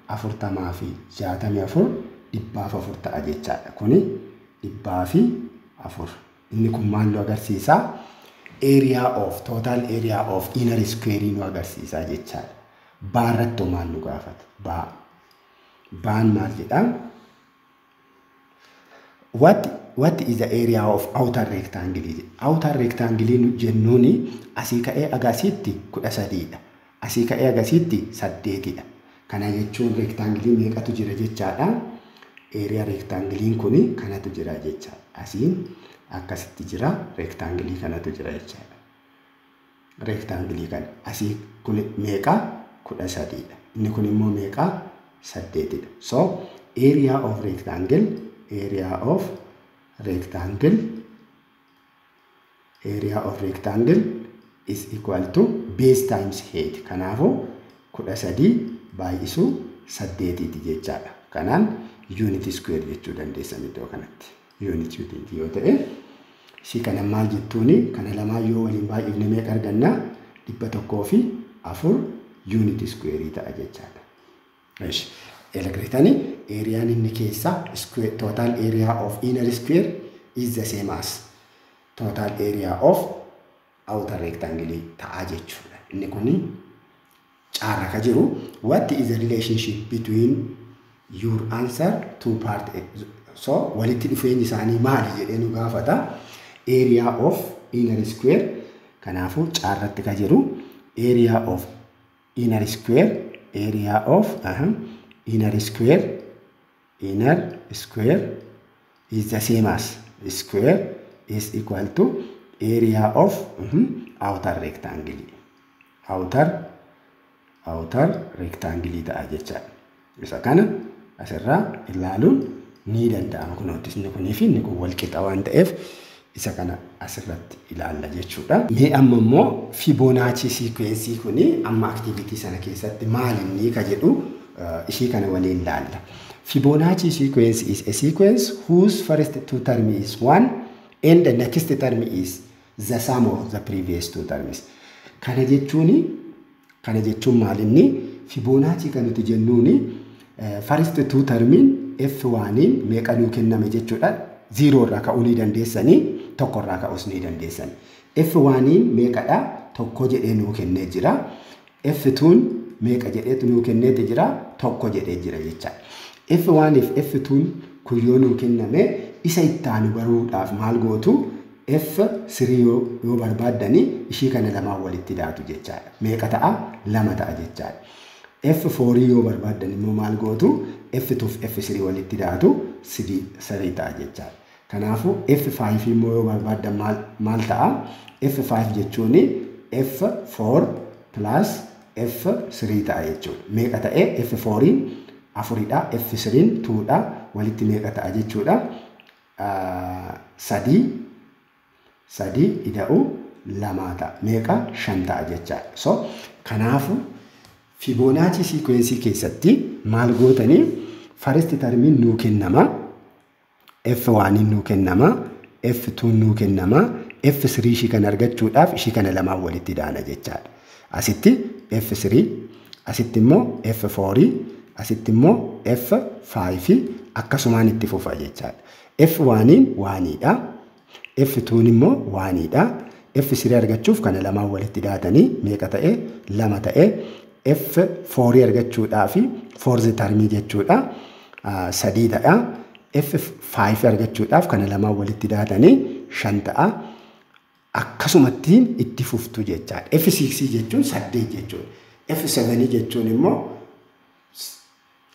40 fi 64 104 ta'a jechaadha. Kuni 104. Inni kun maal nu agarsiisa? Area of total area of inner square nu agarsiisa jechaadha. Baarratti maal nu gaafata? Baa. Baan maal jedha? What is the area of outer rectangle? Outer rectangle nu jennuuni asii ka'ee agasitti 13dha. Asii ka'ee agasitti 8dha. Kana jechuun rectangle meeqatu jira jechaadha? Area rectangle kuni kanatu jira jechaadha. Asiin akkasitti jira, rectangle kanatu jira jechaadha. Rectangle kana asii kun meeqa? 13dha. Inni kun immoo meeqa? 8dha. So area of rectangle, area of rectangle, area of rectangle is equal to base times height. Kanaafuu 13 baay'isuu 8 jechaadha. Kanaan unit square jechuu dandeessan iddoo kanatti. Unit yoo ta'e ishii kana maal jettuuni? Kana lamaan yoo waliin baay'ifne meeqa arganna? 104 unit square ta'a jechaadha. Eesh. Elegretani areaan inni keessa square total area of inner square is the same as total area of outer rectangle ta'a jechuudha. Inni kuni caarra ka jiru. What is the relationship between your answer to part A? So walitti dhufeenyi isaanii maali jedhee nu gaafata. Area of inner square kanaafuu caarratti ka jiru area of inner square, area of inner square, inner square is the same as square is equal to area of outer rectangle. Outer rectangle ta'a jechaadha. Isa kana asirraa ilaaluun ni danda'ama. Kunoottis inni kunii fi inni kun wal qixa waan ta'eef isa kana asirratti ilaalla jechuudha. Mee amma immoo Fibonacci sequence kuni amma activity sana keessatti maal inni ka jedhu ishii kana waliin ilaalla. Fibonacci sequence is a sequence whose first two term is 1 and the next term is the sum of the previous two terms. Kana jechuun maal inni Fibonacci kan nuti jennuuni first two termiin F1 meeqa nuu kenname jechuudha. 0 irraa ka'uu ni dandeessanii, 1 irraa ka'uus ni dandeessani. F1 meeqadha? 1 jedhee nuu kennee jira. F2 meeqa jedheetu nuu kenneeti jira? 1 jedhee jira jechaadha. F1 fi F2 kun yoo nuu kenname isa itti aanu baruudhaaf maal gootu? F3 yoo barbaaddanii ishii kana lamaan walitti daatu jechaadha. Meeqa ta'a? 2 ta'a jechaadha. F4 yoo barbaaddan immoo maal gootu? F2 fi F3 walitti daatu 3 ta'a jechaadha. Kanaafuu F5 immoo yoo barbaaddan maal ta'a? F5 jechuun F4 plus F3 ta'a jechuudha. Meeqa ta'e? F4 4dha, F3 2dha, walitti meeqa ta'a jechuudha? 3 3 ida'u 2 ta'a. Meeqa? 5 ta'a jechaadha. So kanaafuu Fibonacci sequence keessatti maal gootanii? First termiin nuu kennama, F1 nuu kennama, F2 nuu kennama, F3 ishii kana argachuudhaaf ishii kana lamaan walitti daana jechaadha. Asitti F3, asitti immoo F4, asitti immoo F5 akkasumaan itti fufa jechaadha. F1 1dha, F2 immoo 1dha. F3 argachuuf kana lamaan walitti daatanii meeqa ta'e? 2 ta'e. F4 argachuudhaaf fourth termii jechuudha. 3 ta'a. F5 argachuudhaaf kana lamaan walitti daatanii 5 ta'a. Akkasumatti itti fuftu jechaadha. F6 jechuun 8 jechuudha. F7 jechuun immoo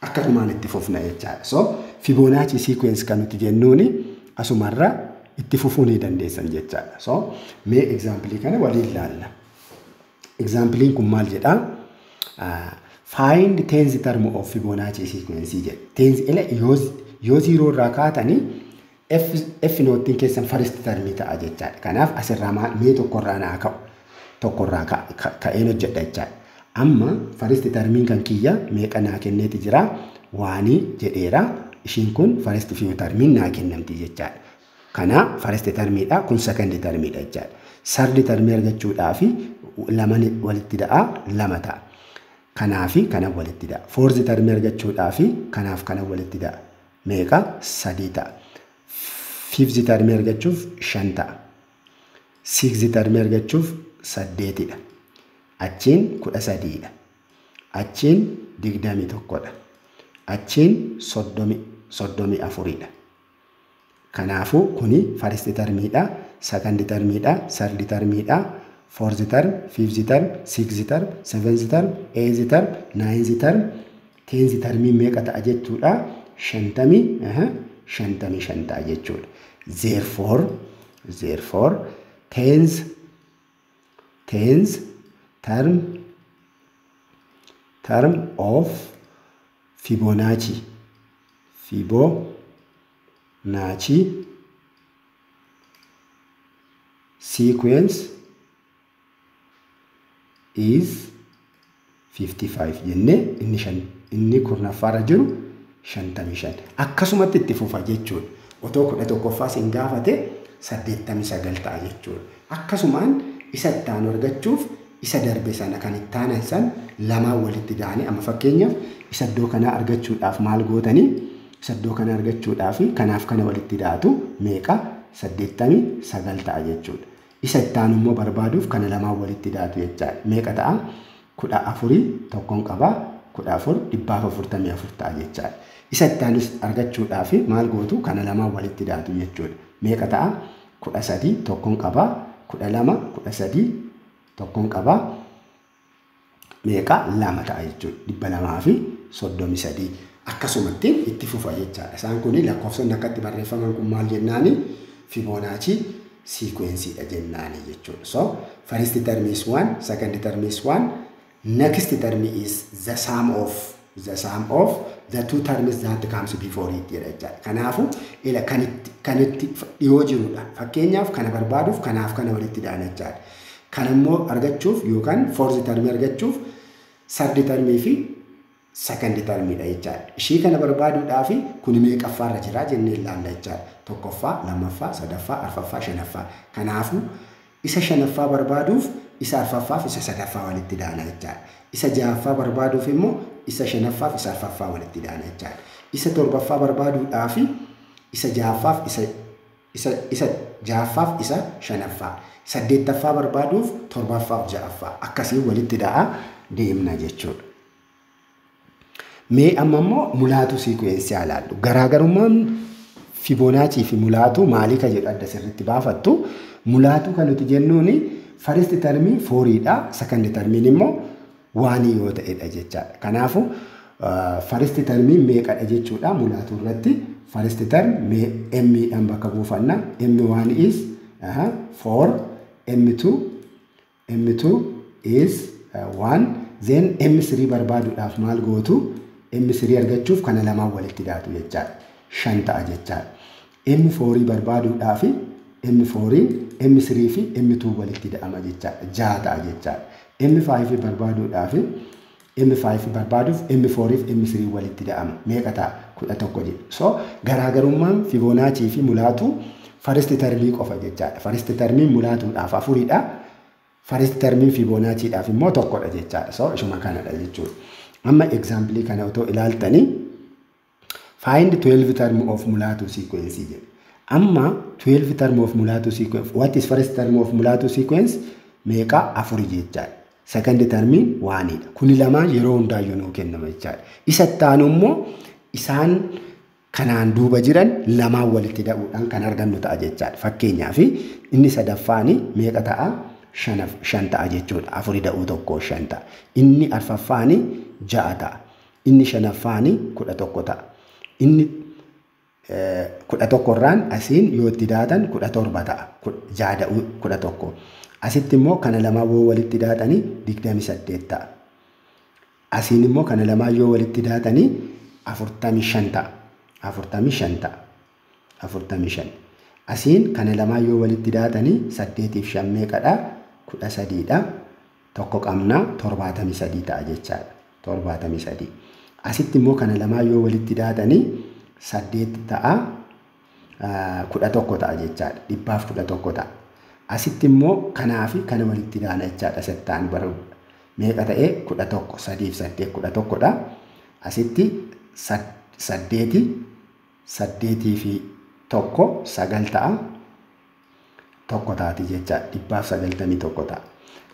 akkasumaan itti fufna jechaadha. So Fibonacci sequence kan nuti jennuuni asumarra itti fufuu ni dandeessan jechaadha. So mee example kana waliin ilaalla. Examplein kun maal jedhaa? Find tenth term of Fibonacci sequence jedha. Tenth ila yoo zero irraa kaatanii F noottiin keessan first termii ta'a jechaadha. Kanaaf asirraa mee tokkorraa naa ka'u. Tokkorraa ka'een hojjedha jechaadha. Amma first termiin kan kiyya meeqa naa kenneeti jira? 1 jedheera. Ishiin kun first few termiin naa kennamti jechaadha. Kana first termiidha, kun second termiidha jechaadha. Third termii argachuudhaaf lama walitti da'a, 2 ta'a. Kanaafi kana walitti da'a. Fourth termii argachuudhaaf kanaaf kana walitti da'a. Meeqa? 3 ta'a. Fifth termii argachuuf 5 ta'a. Sixth termii argachuuf 8dha. Achiin 13dha. Achiin 21dha. Achiin 34dha. Kanaafuu kuni first termiidha, second termiidha, third termiidha, fourth term, fifth term, sixth term, seventh term, eighth term, ninth term, tenth termii meeqa ta'a jechuudha? 55 ta'a jechuudha. Therefore tenth term of Fibonacci sequence is 55 jennee inni kurnaffaarra jiru 55. Akkasumatti itti fufa jechuudha. Otoo 11ffaa sin gaafate 89 ta'a jechuudha. Akkasumaan isa itti aanu argachuuf isa darbe sana kan itti aanan san lamaan walitti da'anii amma fakkeenyaaf isa iddoo kanaa argachuudhaaf maal gootanii? Isa iddoo kana argachuudhaaf kanaaf kana walitti da'atu meeqa? 89 ta'a jechuudha. Isa itti aanu immoo barbaaduuf kana lamaan walitti da'atu jechaadha. Meeqa ta'a? 14 tokkoon qabaa 14 144 ta'a jechaadha. Isa itti aanus argachuudhaaf maal gootu? Kana lamaan walitti da'atu jechuudha. Meeqa ta'a? 13 tokkoon qabaa 12 13 tokkoon qabaa meeqa? 2 ta'a jechuudha. 233 akkasumatti itti fufa jechaadha. Isaan kun lakkoofsonni akkatti barreeffaman kun maal jennaani? Fibonacci sequence dha jennaani jechuudha. So first term is 1, second term is 1, next term is the sum of the two terms that comes before it jedha jechaadha. Kanaafuu ila kan itti dhiyoo jirudha. Fakkeenyaaf kana barbaaduuf kanaaf kana walitti da'an jechaadha. Kan immoo argachuuf yookaan fourth termii argachuuf third termii fi second termiidha jechaadha. Ishii kana barbaaduudhaaf kun meeqaffaarra jira jennee ilaalla jechaadha. 1ffaa, 2ffaa, 3ffaa, 4ffaa, 5ffaa. Kanaafuu isa 5ffaa barbaaduuf isa 4ffaa fi isa 3ffaa walitti da'ana jechaadha. Isa 6ffaa barbaaduuf immoo isa 5ffaa fi isa 4ffaa walitti da'ana jechaadha. Isa 7ffaa barbaaduudhaaf isa 6ffaa fi isa 6ffaa fi isa 5ffaa. 8ffaa barbaaduuf 7ffaa fi 6ffaa akkasii walitti da'a deemna jechuudha. Mee amma immoo mulaatu sequence ilaallu. Garaagarummaan Fibonacci fi mulaatu maalii ka jedhu adda sirriitti baafattu. Mulaatu kan nuti jennuuni first termii 4dha, second termiin immoo 1 yoo ta'edha jechaadha. Kanaafuu first termiin meeqadha jechuudha mulaatu irratti. First term m dhaan bakka buufanna. M1 is 4, M2 is 1, then M3 barbaaduudhaaf maal gootu? M3 argachuuf kana lamaan walitti daatu jechaadha. 5 ta'a jechaadha. M4 barbaaduudhaaf M4, M3 fi M2 walitti da'ama jechaadha. 6 ta'a jechaadha. M5 barbaaduudhaaf M5 barbaaduuf M4 fi M3 walitti da'ama. Meeqa ta'a? 11 jedhu. So garaagarummaan Fibonacci fi mulaatu first termii qofa jechaadha. First termiin mulaatuudhaaf 4dha. First termiin Fibonacciidhaaf immoo 1dha jechaadha. So ishuma kanadha jechuudha. Amma example kana otoo ilaaltanii find 12 term of mulaatu sequence jedhu. Amma 12 term of Mulatu sequence. What is first term of Mulatu sequence? Meeqa? 4 jechaadha. Second termiin 1dha. Kuni lamaan yeroo hundaayyuu nuu kennama jechaadha. Isa itti immoo isaan kanaan duuba jiran lamaan walitti da'uudhaan kan argannu ta'a jechaadha. Fakkeenyaaf inni sadaffaani meeqa ta'a? 5 ta'a jechuudha. 4 da'uu 1 5 ta'a. Inni arfaffaani 6 ta'a. Inni shanaffaani 11 ta'a. Inni 11 irraan asiin yoo itti daatan 17 ta'a. 6 da'uu 11. Asitti immoo kana lamaan yoo walitti daatanii 28 ta'a. Asiin immoo kana lamaan yoo walitti daatanii 45 ta'a. 45 ta'a. 45. Asiin kana lamaan yoo walitti daatanii 8 fi 5 meeqadha? 13 dha. Tokko qabna 73 ta'a jechaadha. 73. Asitti immoo kana lamaan yoo walitti daatanii 8 ta'a. 11 ta'a jechaadha. 111 ta'a. Asitti immoo kanaa fi kana walitti daana jechaadha. Settaan bara meeqa ta'ee 11 3 fi 8 11 dha. Asitti 8 8 fi 1 9 ta'a. 1 taati jechaadha. 191 ta'a.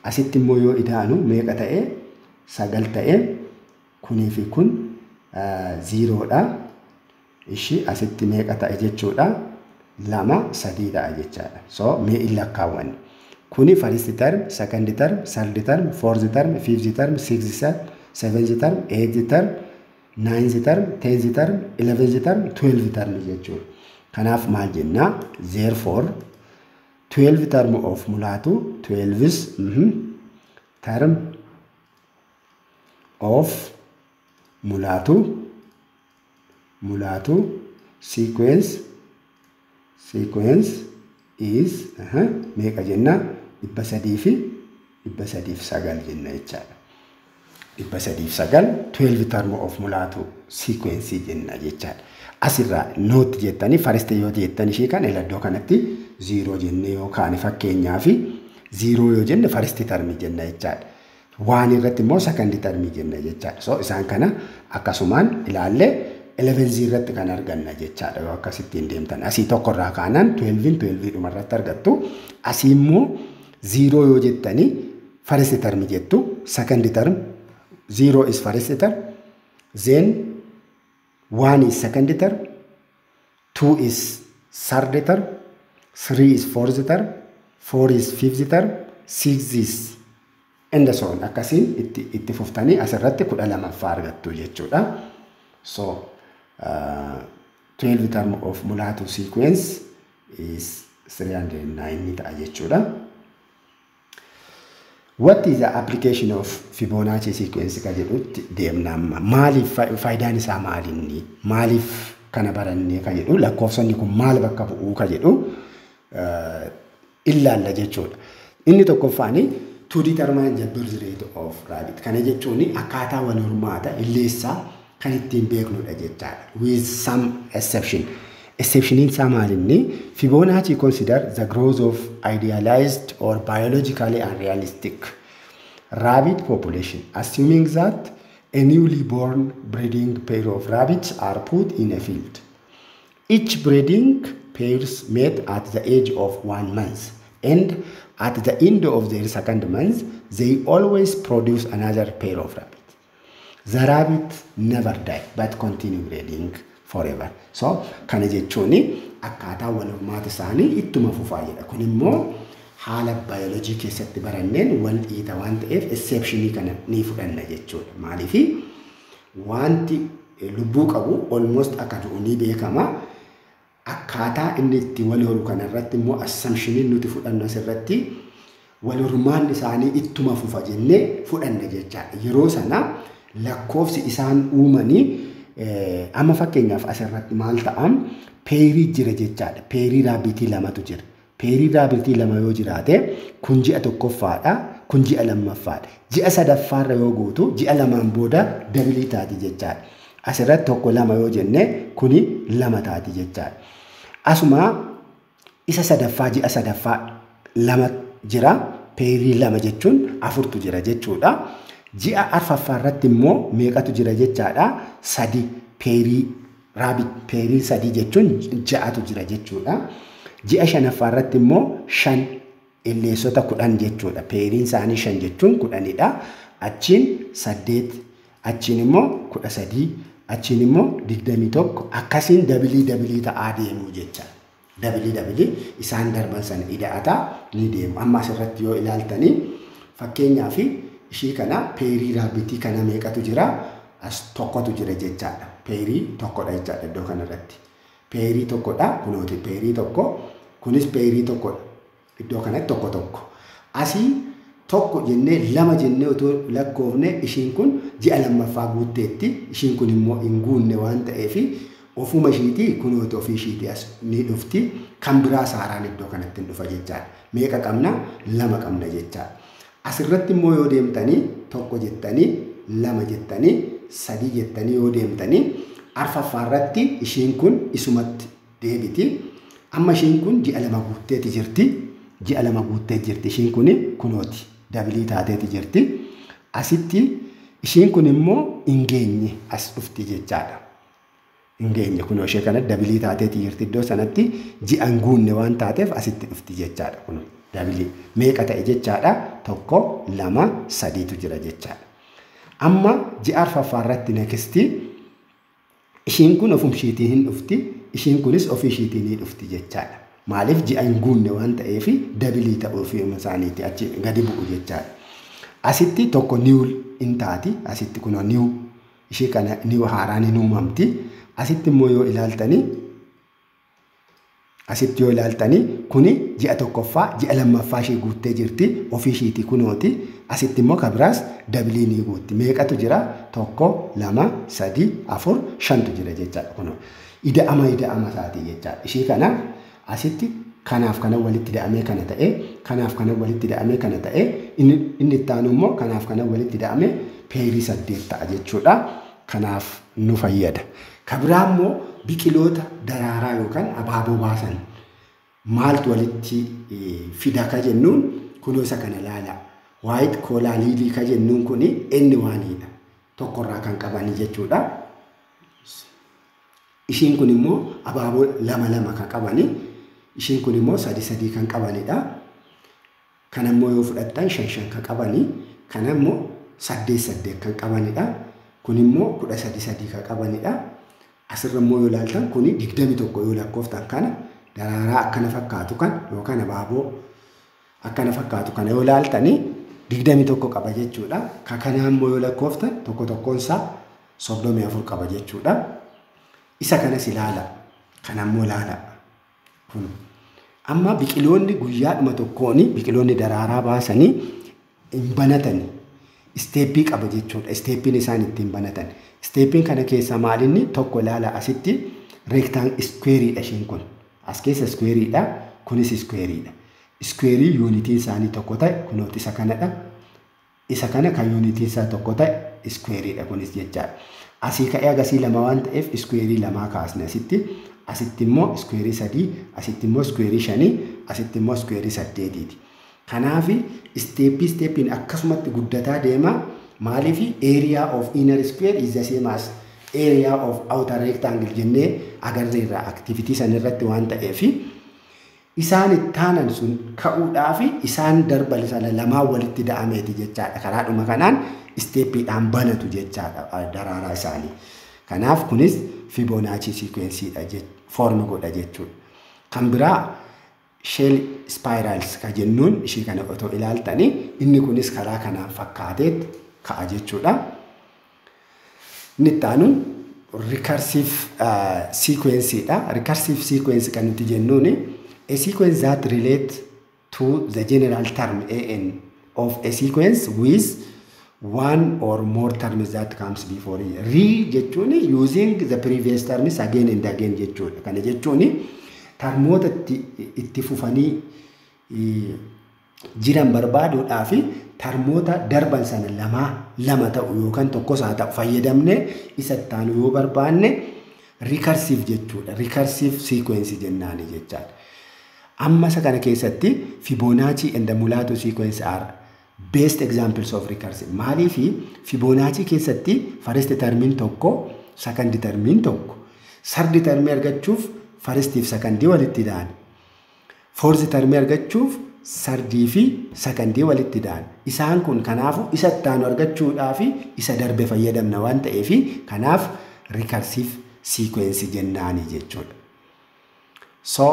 Asitti immoo yoo idaanu meeqa ta'ee 9 ta'ee kunii fi kun 0 dha. Ishi asitti meeqa ta'e jechuudha? 2 3 ta'a jechaadha. So mee in lakkaawwanne. Kuni first term, second term, third term, fourth term, fifth term, sixth term, seventh term, eighth term, ninth term, tenth term, eleventh term, twelfth term jechuudha. Kanaaf maal jennaa? Therefore 12 term of Mulatu, 12 term of Mulatu sequence is meeqa jenna? 300 fi 309 jenna jechaadha. 309 12 term of Mulatu sequence jenna jechaadha. Asirraa note jettanii first yoo jettan ishee kan iddoo kanatti 0 jennee yoo kaane fakkeenyaaf 0 yoo jenne first term jenna jechaadha. 1 irratti immoo second term jenna jechaadha. So isaan kana akkasumaan ilaallee 11 irratti kan arganna jechaadha. Yoo akkasittiin deemtan asii tokko irraa kaanaan 12 dhuma irratti argattu. Asii immoo 0 yoo jettanii first term jettu, second term 0 is first term, then 1 is second term, 2 is third term, 3 is fourth term, 4 is fifth term, 6 is and so on. Akkasiin itti fuftanii asirratti 12ffaa argattu jechuudha. So 12 term of Mulatu sequence is 309 ta'a jechuudha. What is the application of Fibonacci sequence ka jedhutti deemna amma. Maaliif faayidaan isaa maalinni? Maaliif kana barannee ka jedhu lakkoofsonni kun maal bakka bu'uu ka jedhu ilaalla jechuudha. Inni tokkoffaani to determine the birth rate of rabbit. Kana jechuun akkaataa wal hormaata illeessaa kan ittiin beeknudha jechaadha. With some exception. Exceptioniin isaa maalinni? Fibonacci consider the growth of idealized or biologically unrealistic rabbit population, assuming that a newly born breeding pair of rabbits are put in a field. Each breeding pairs mate at the age of 1 month, and at the end of their second month, they always produce another pair of rabbits. The rabbit never die, but continue breeding forever. So, kana jechuun akkaataa wal hormaata isaanii ittuma fufaa jedha. Kun immoo haala baayoloojii keessatti baranneen wal dhiita waan ta'eef exceptionii kana ni fudhanna jechuudha. Maaliif wanti lubbuu qabu almost akka du'u ni beekama. Akkaataa inni itti wal horu kanarratti immoo assumptioniin nuti fudhannu asirratti wal hormaanni isaanii ittuma fufa jennee fudhanna jechaadha. Yeroo sana lakkoofsi isaan uumanii amma fakkeenyaaf asirratti maal ta'an peerii jira jechaadha. Peerii raabitii lamatu jira. Peerii raabitii lama yoo jiraate kun ji'a tokkoffaadha, kun ji'a lammaffaadha. Ji'a sadaffaarra yoo guutu ji'a lamaan booda dabilii taati jechaadha. Asirratti 1 2 yoo jenne kuni 2 taati jechaadha. Asuma isa sadaffaa ji'a sadaffaa 2 jira. Peerii 2 jechuun 4tu jira jechuudha. Ji'a arfaffaa irratti immoo meeqatu jira jechaadha? 3 peerii Rabbit pairii 3 jechuun 6tu jira jechuudha. Ji'a shanaffaa irratti immoo 5 illeessota 10 jechuudha. Pairiin isaanii 5 jechuun 10dha. Achiin 8, achiin immoo 13, achiin immoo 21 akkasiin dabilii dabilii ta'aa deemuu jecha. Dabilii dabilii isaan darban sana ida'ataa ni deemu. Amma asirratti yoo ilaaltanii fakkeenyaaf ishii kana pairii rabbitii kana meeqatu jira? As tokkotu jira jechaadha. Pairii tokkodha jechaadha iddoo kanarratti. Pairii tokkodha kunooti pairii tokko, kunis pairii tokkodha. Iddoo kanatti tokko tokko. Asii tokko jennee 2 jennee otoo lakkoofne ishiin kun ji'a lammaffaa guutteetti, ishiin kun immoo hin guunne waan ta'eef ofuma ishiitii kunooti ofii ishiitii as ni dhufti. Kan biraa saaraan iddoo kanatti hin dhufa jechaadha. Meeqa qabna? 2 qabna jechaadha. Asirratti immoo yoo deemtanii 1 jettanii 2 jettanii 3 jettanii yoo deemtanii arfaffaa irratti ishiin kun isumatti deebiti. Amma ishiin kun ji'a 2 guutteeti jirti. Ji'a 2 guuttee jirti. Ishiin kun kunooti dabilii taateeti jirti. Asitti ishiin kun immoo hin geenye as dhufti jechaadha. Hin geenye kunoo ishee kana dabilii taateeti jirti. Iddoo sanatti ji'a hin guunne waan taateef asitti dhufti jechaadha. Kun dabilii meeqa ta'e jechaadha? 1, 2, 3tu jira jechaadha. Amma ji'a arfaffaa irratti nekisti ishiin kun ofum ishiitiin hin dhufti, ishiin kunis ofii ishiitiin ni dhufti jechaadha. Maaliif ji'a hin guunne waan ta'eef dabilii ta'uu ofii isaaniitti achi gadi bu'u jechaadha. Asitti tokko niwul hin taati, asitti kunoo niw ishee kana niw haaraan hin uumamti. Asitti immoo yoo ilaaltanii, asitti yoo ilaaltanii kuni ji'a tokkoffaa ji'a lammaffaa ishee guuttee jirti ofii ishiitii kunooti. Asitti immoo kabiraas dabilii ni guutti. Meeqatu jira? 1, 2, 3, 4, 5tu jira jechaadha kunoo. Ida'ama ida'ama isaatii jechaadha. Ishee kana asitti kanaaf kana walitti da'amee kana ta'e, kanaaf kana walitti da'amee kana ta'e, inni itti aanu immoo kanaaf kana walitti da'amee pairii 8 ta'a jechuudha. Kanaaf nu fayyada. Kabiraa immoo biqiloota daraaraa yookaan abaaboo baasan maaltu walitti fida ka jennuun kunoo isa kana ilaala. White calla lily ka jennuun kuni inni waanidha. Tokkorraa kan qabanii jechuudha. Ishiin kun immoo abaaboo 2 2 kan qabanii, ishiin kun immoo 3 3 kan qabanidha. Kana immoo yoo fudhattan 5 5 kan qabanii, kana immoo 8 8 kan qabanidha. Kun immoo 13 3 kan qabanidha. Asirra immoo yoo ilaaltan kuni 21 yoo lakkooftan kana daraaraa akkana fakkaatu kan yookaan abaaboo akkana fakkaatu kana yoo ilaaltanii 21 qaba jechuudha. Ka kanaa immoo yoo lakkooftan tokko tokkoon isaa 34 qaba jechuudha. Isa kanas ilaala. Kana immoo ilaala. Kun amma biqiloonni guyyaadhuma tokkoon biqiloonni daraaraa baasanii hin banatani. Isteeppii qaba jechuudha. Isteeppiin isaan ittiin banatan. Isteeppiin kana keessa maalinni tokko ilaala asitti reektaan iskuweeriidha ishiin kun. As keessa iskuweeriidha. Kunis iskuweeriidha. Iskuweerii yuunitiin isaanii tokko ta'e kunooti isa kanadha. Isa kana kan yuunitiin isaa tokko ta'e iskuweeriidha kunis jechaadha. Asii ka'ee agasii 2 waan ta'eef iskuweerii 2 kaasne asitti. Asitti immoo iskuweerii 3, asitti immoo iskuweerii 5, asitti immoo iskuweerii 8ti. Kanaaf isteeppii isteeppiin akkasumatti guddataa deema. Maaliif area of inner square is the same as area of outer rectangle jennee agarreerra activity san irratti waan ta'eef isaan ittaanan sun ka'uudhaaf isaan darban sana lamaan walitti da'ameeti jechaadha. Karaadhuma kanaan isteeppiidhaan banatu jechaadha daraaraa isaanii. Kanaaf kunis Fibonacci sequenceedha form godha jechuudha. Kan biraa shell spirals ka jennuun ishee kana otoo ilaaltanii inni kunis karaa kanaan fakkaateet ka'a jechuudha. Inni itti aanu recursive sequenceedha. Recursive sequence kan nuti jennuun a sequence that relate to the general term an of a sequence with one or more terms that comes before it. Re jechuun using the previous terms again and again jechuudha. Kana jechuun termoota itti fufanii jiran barbaaduudhaaf termoota darban sana lama ta'u yookaan tokkos haa ta'u fayyadamne isa itti aanu yoo barbaanne recursive jechuudha. Recursive sequence jennaani jechaadha. Amma isa kana keessatti Fibonacci and the Mulatu sequence are best examples of recursive. Maaliif Fibonacci keessatti first termiin tokko, second termiin tokko, Third termii argachuuf firstii fi secondii walitti da'an. Fourth termii argachuuf thirdii fi secondii walitti da'an. Isaan kun kanaafuu isa ittaanu argachuudhaaf isa darbe fayyadamna waan ta'eef kanaaf recursive sequence jennaani jechuudha. So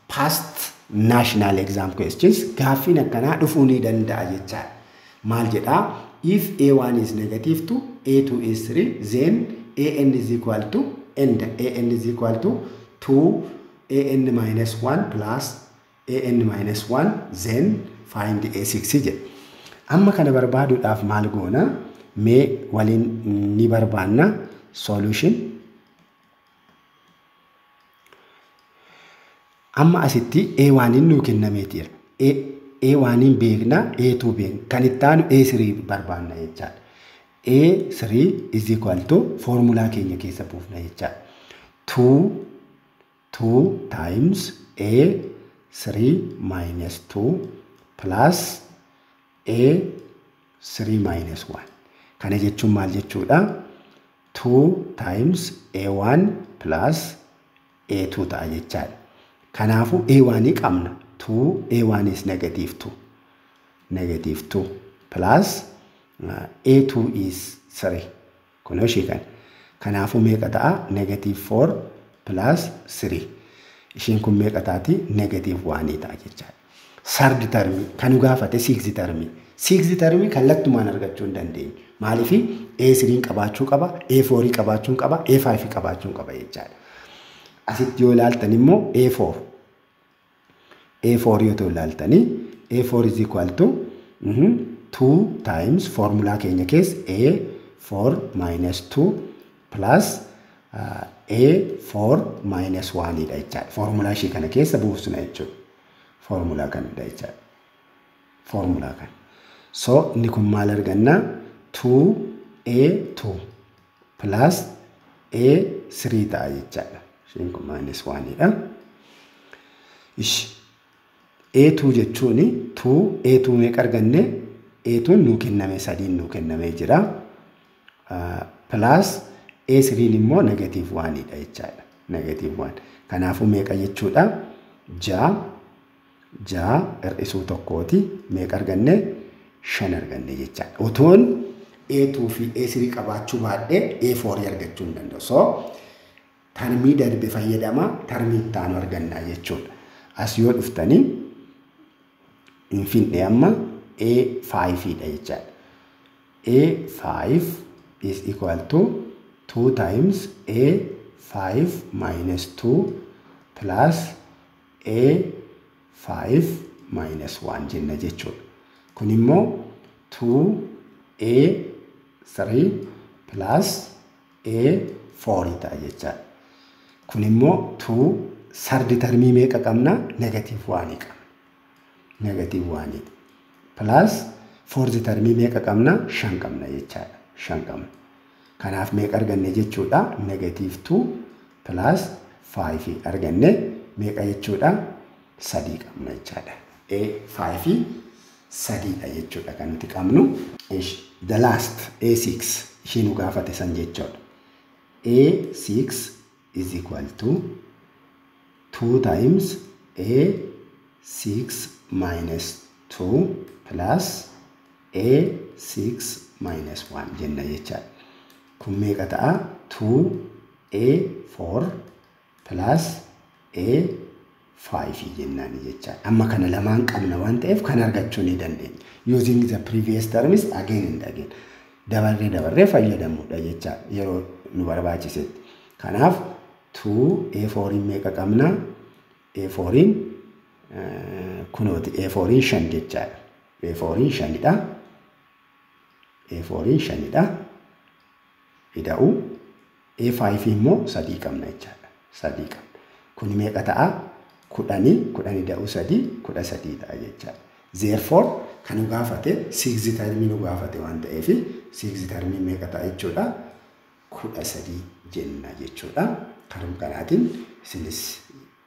past national exam questions gaaffiin akkanaa dhufuu ni danda'a jechaadha. Maal jedhaa? If A1 is negative 2, A2 is 3, then AN is equal to and AN is equal to 2 AN minus 1 plus AN minus 1, then find A6 jedha. Amma kana barbaaduudhaaf maal goona? Mee waliin ni barbaanna. Solution. Amma asitti A1 nuu kennameetiira. A1 beekna, A2 beekna. Kan itti aanu A3 barbaanna jechaadha. A3 is equal to formulaa keenya keessa buufna jechaadha. 2 times A3 minus 2 plus A3 minus 1. Kana jechuun maal jechuudha? 2 times A1 plus A2 ta'a jechaadha. Kanaafuu A1 qabna. 2 A1 is negative 2. Negative 2 plus A2 is 3. Kunoo ishee kana. Kanaafuu meeqa ta'a? Negative 4 plus 3. Isheen kun meeqa taati? Negative 1 ta'a jechaadha. Third term kan nu gaafate sixth term. Sixth term kallattumaan argachuu hin dandeenyu. Maaliif A3 qabaachuu qaba, A4 qabaachuu qaba, A5 qabaachuu qaba jechaadha. Asitti yoo ilaaltan immoo A4. A4 yoo ta'u ilaaltanii A4 is equal to 2 times formulaa keenya keessa A4 minus 2 plus A4 minus 1 dha jechaadha. Formulaa ishee kana keessa buusna jechuudha. Formulaa kanadha jechaadha. Formulaa kana. So inni kun maal arganna? 2A2 plus A3 ta'a jechaadha. Isheen kun minus 1 dha. Ishi A2 jechuun 2 A2 meeqa arganne? A2 nuu kenname 3 nuu kennamee jira. Plus A3 immoo negative 1 dha jechaadha. Negative 1. Kanaafuu meeqa jechuudha? 6 hir'isuu tokkooti meeqa arganne? 5 arganne jechaadha. Otoon A2 fi A3 qabaachuu baadhee A4 argachuu hin danda'u. So tarmii darbe fayyadama tarmii itti aanu argannaa jechuudha. As yoo dhuftanii hin finne amma A5 dha jechaadha. A5 is equal to 2 times A5 minus 2 plus A5 minus 1 jenna jechuudha. Kun immoo 2A3 plus A4 ta'a jechaadha. Kun immoo 2 third termii meeqa qabna? Negative 1 qabna. Negative 1 plus fourth termii meeqa qabna? 5 qabna jechaadha. 5 qabna. Kanaaf meeqa arganne jechuudha? Negative 2 plus 5 arganne meeqa jechuudha? 3 qabna jechaadha. A5 3 dha jechuudha kan nuti qabnu. The last A6 ishee nu gaafate san jechuudha. A6 is equal to 2 times A6 minus 2 plus A6 minus 1 jenna jechaadha. Kun meeqa ta'a? 2A4 plus A5 jennaan jechaadha. Amma kana lamaan qabna waan ta'eef kan argachuu ni dandeenya. Using the previous terms again and again. Dabarree dabarree fayyadamuudha jechaadha yeroo nu barbaachisetti. Kanaaf 2A4 meeqa qabna? A4 kunooti A4 5 jechaadha. A4 5 dha. A4 5 dha. Ida'u A5 immoo 3 qabna jechaadha. 3 qabna. Kun meeqa ta'a? 10 10 ida'u 3 13 ta'a jechaadha. Therefore kan nu gaafate 6 termii nu gaafate waan ta'eef 6 termii meeqa ta'a jechuudha? 13 jenna jechuudha. Karuma kanaatiin isinis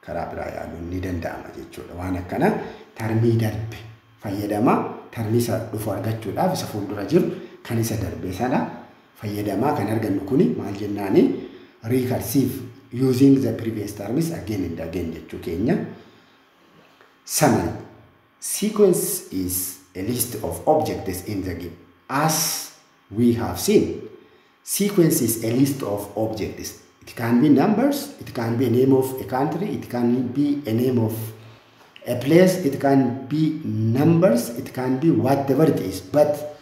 karaa biraa yaaluun ni danda'ama jechuudha. Waan akkana tarmii darbe fayyadama tarmii isa dhufu argachuudhaaf isa fuuldura jiru kan isa darbe sana fayyadamaa kan argannu kuni maal jennaani? Recursive Using the previous terms again and again jechuu keenya. Summary. Sequence is a list of objects in the game. As we have seen, sequence is a list of objects. It can be numbers, it can be a name of a country, it can be a name of a place, it can be numbers, it can be whatever it is. But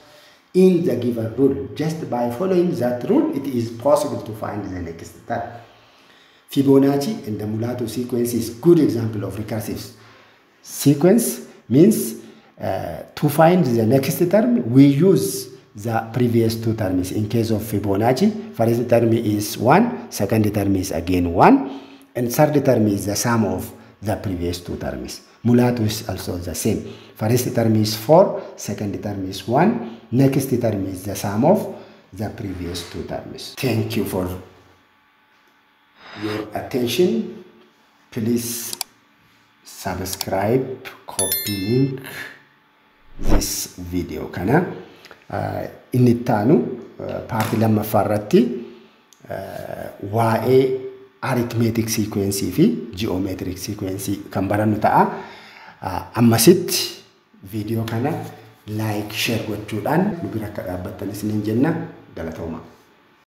in the given rule, just by following that rule, it is possible to find the next term. Fibonacci and the Mulatu sequence is good example of recursive sequence. Means to find the next term, we use the previous two terms. In case of Fibonacci, first term is 1, second term is again 1, and third term is the sum of the previous two terms. Mulatu is also the same. First term is 4, second term is 1, next term is the sum of the previous two terms. Thank you for your attention. Please subscribe, copy link this video. Kana inni itti aanu paartii lammaffaa irratti waa'ee arithmetic sequence fi geometric sequence kan barannu ta'a. Ammasitti viidiyoo kana like, share gochuudhaan nu bira akka dhaabbattan isiniin jenna. Galatooma.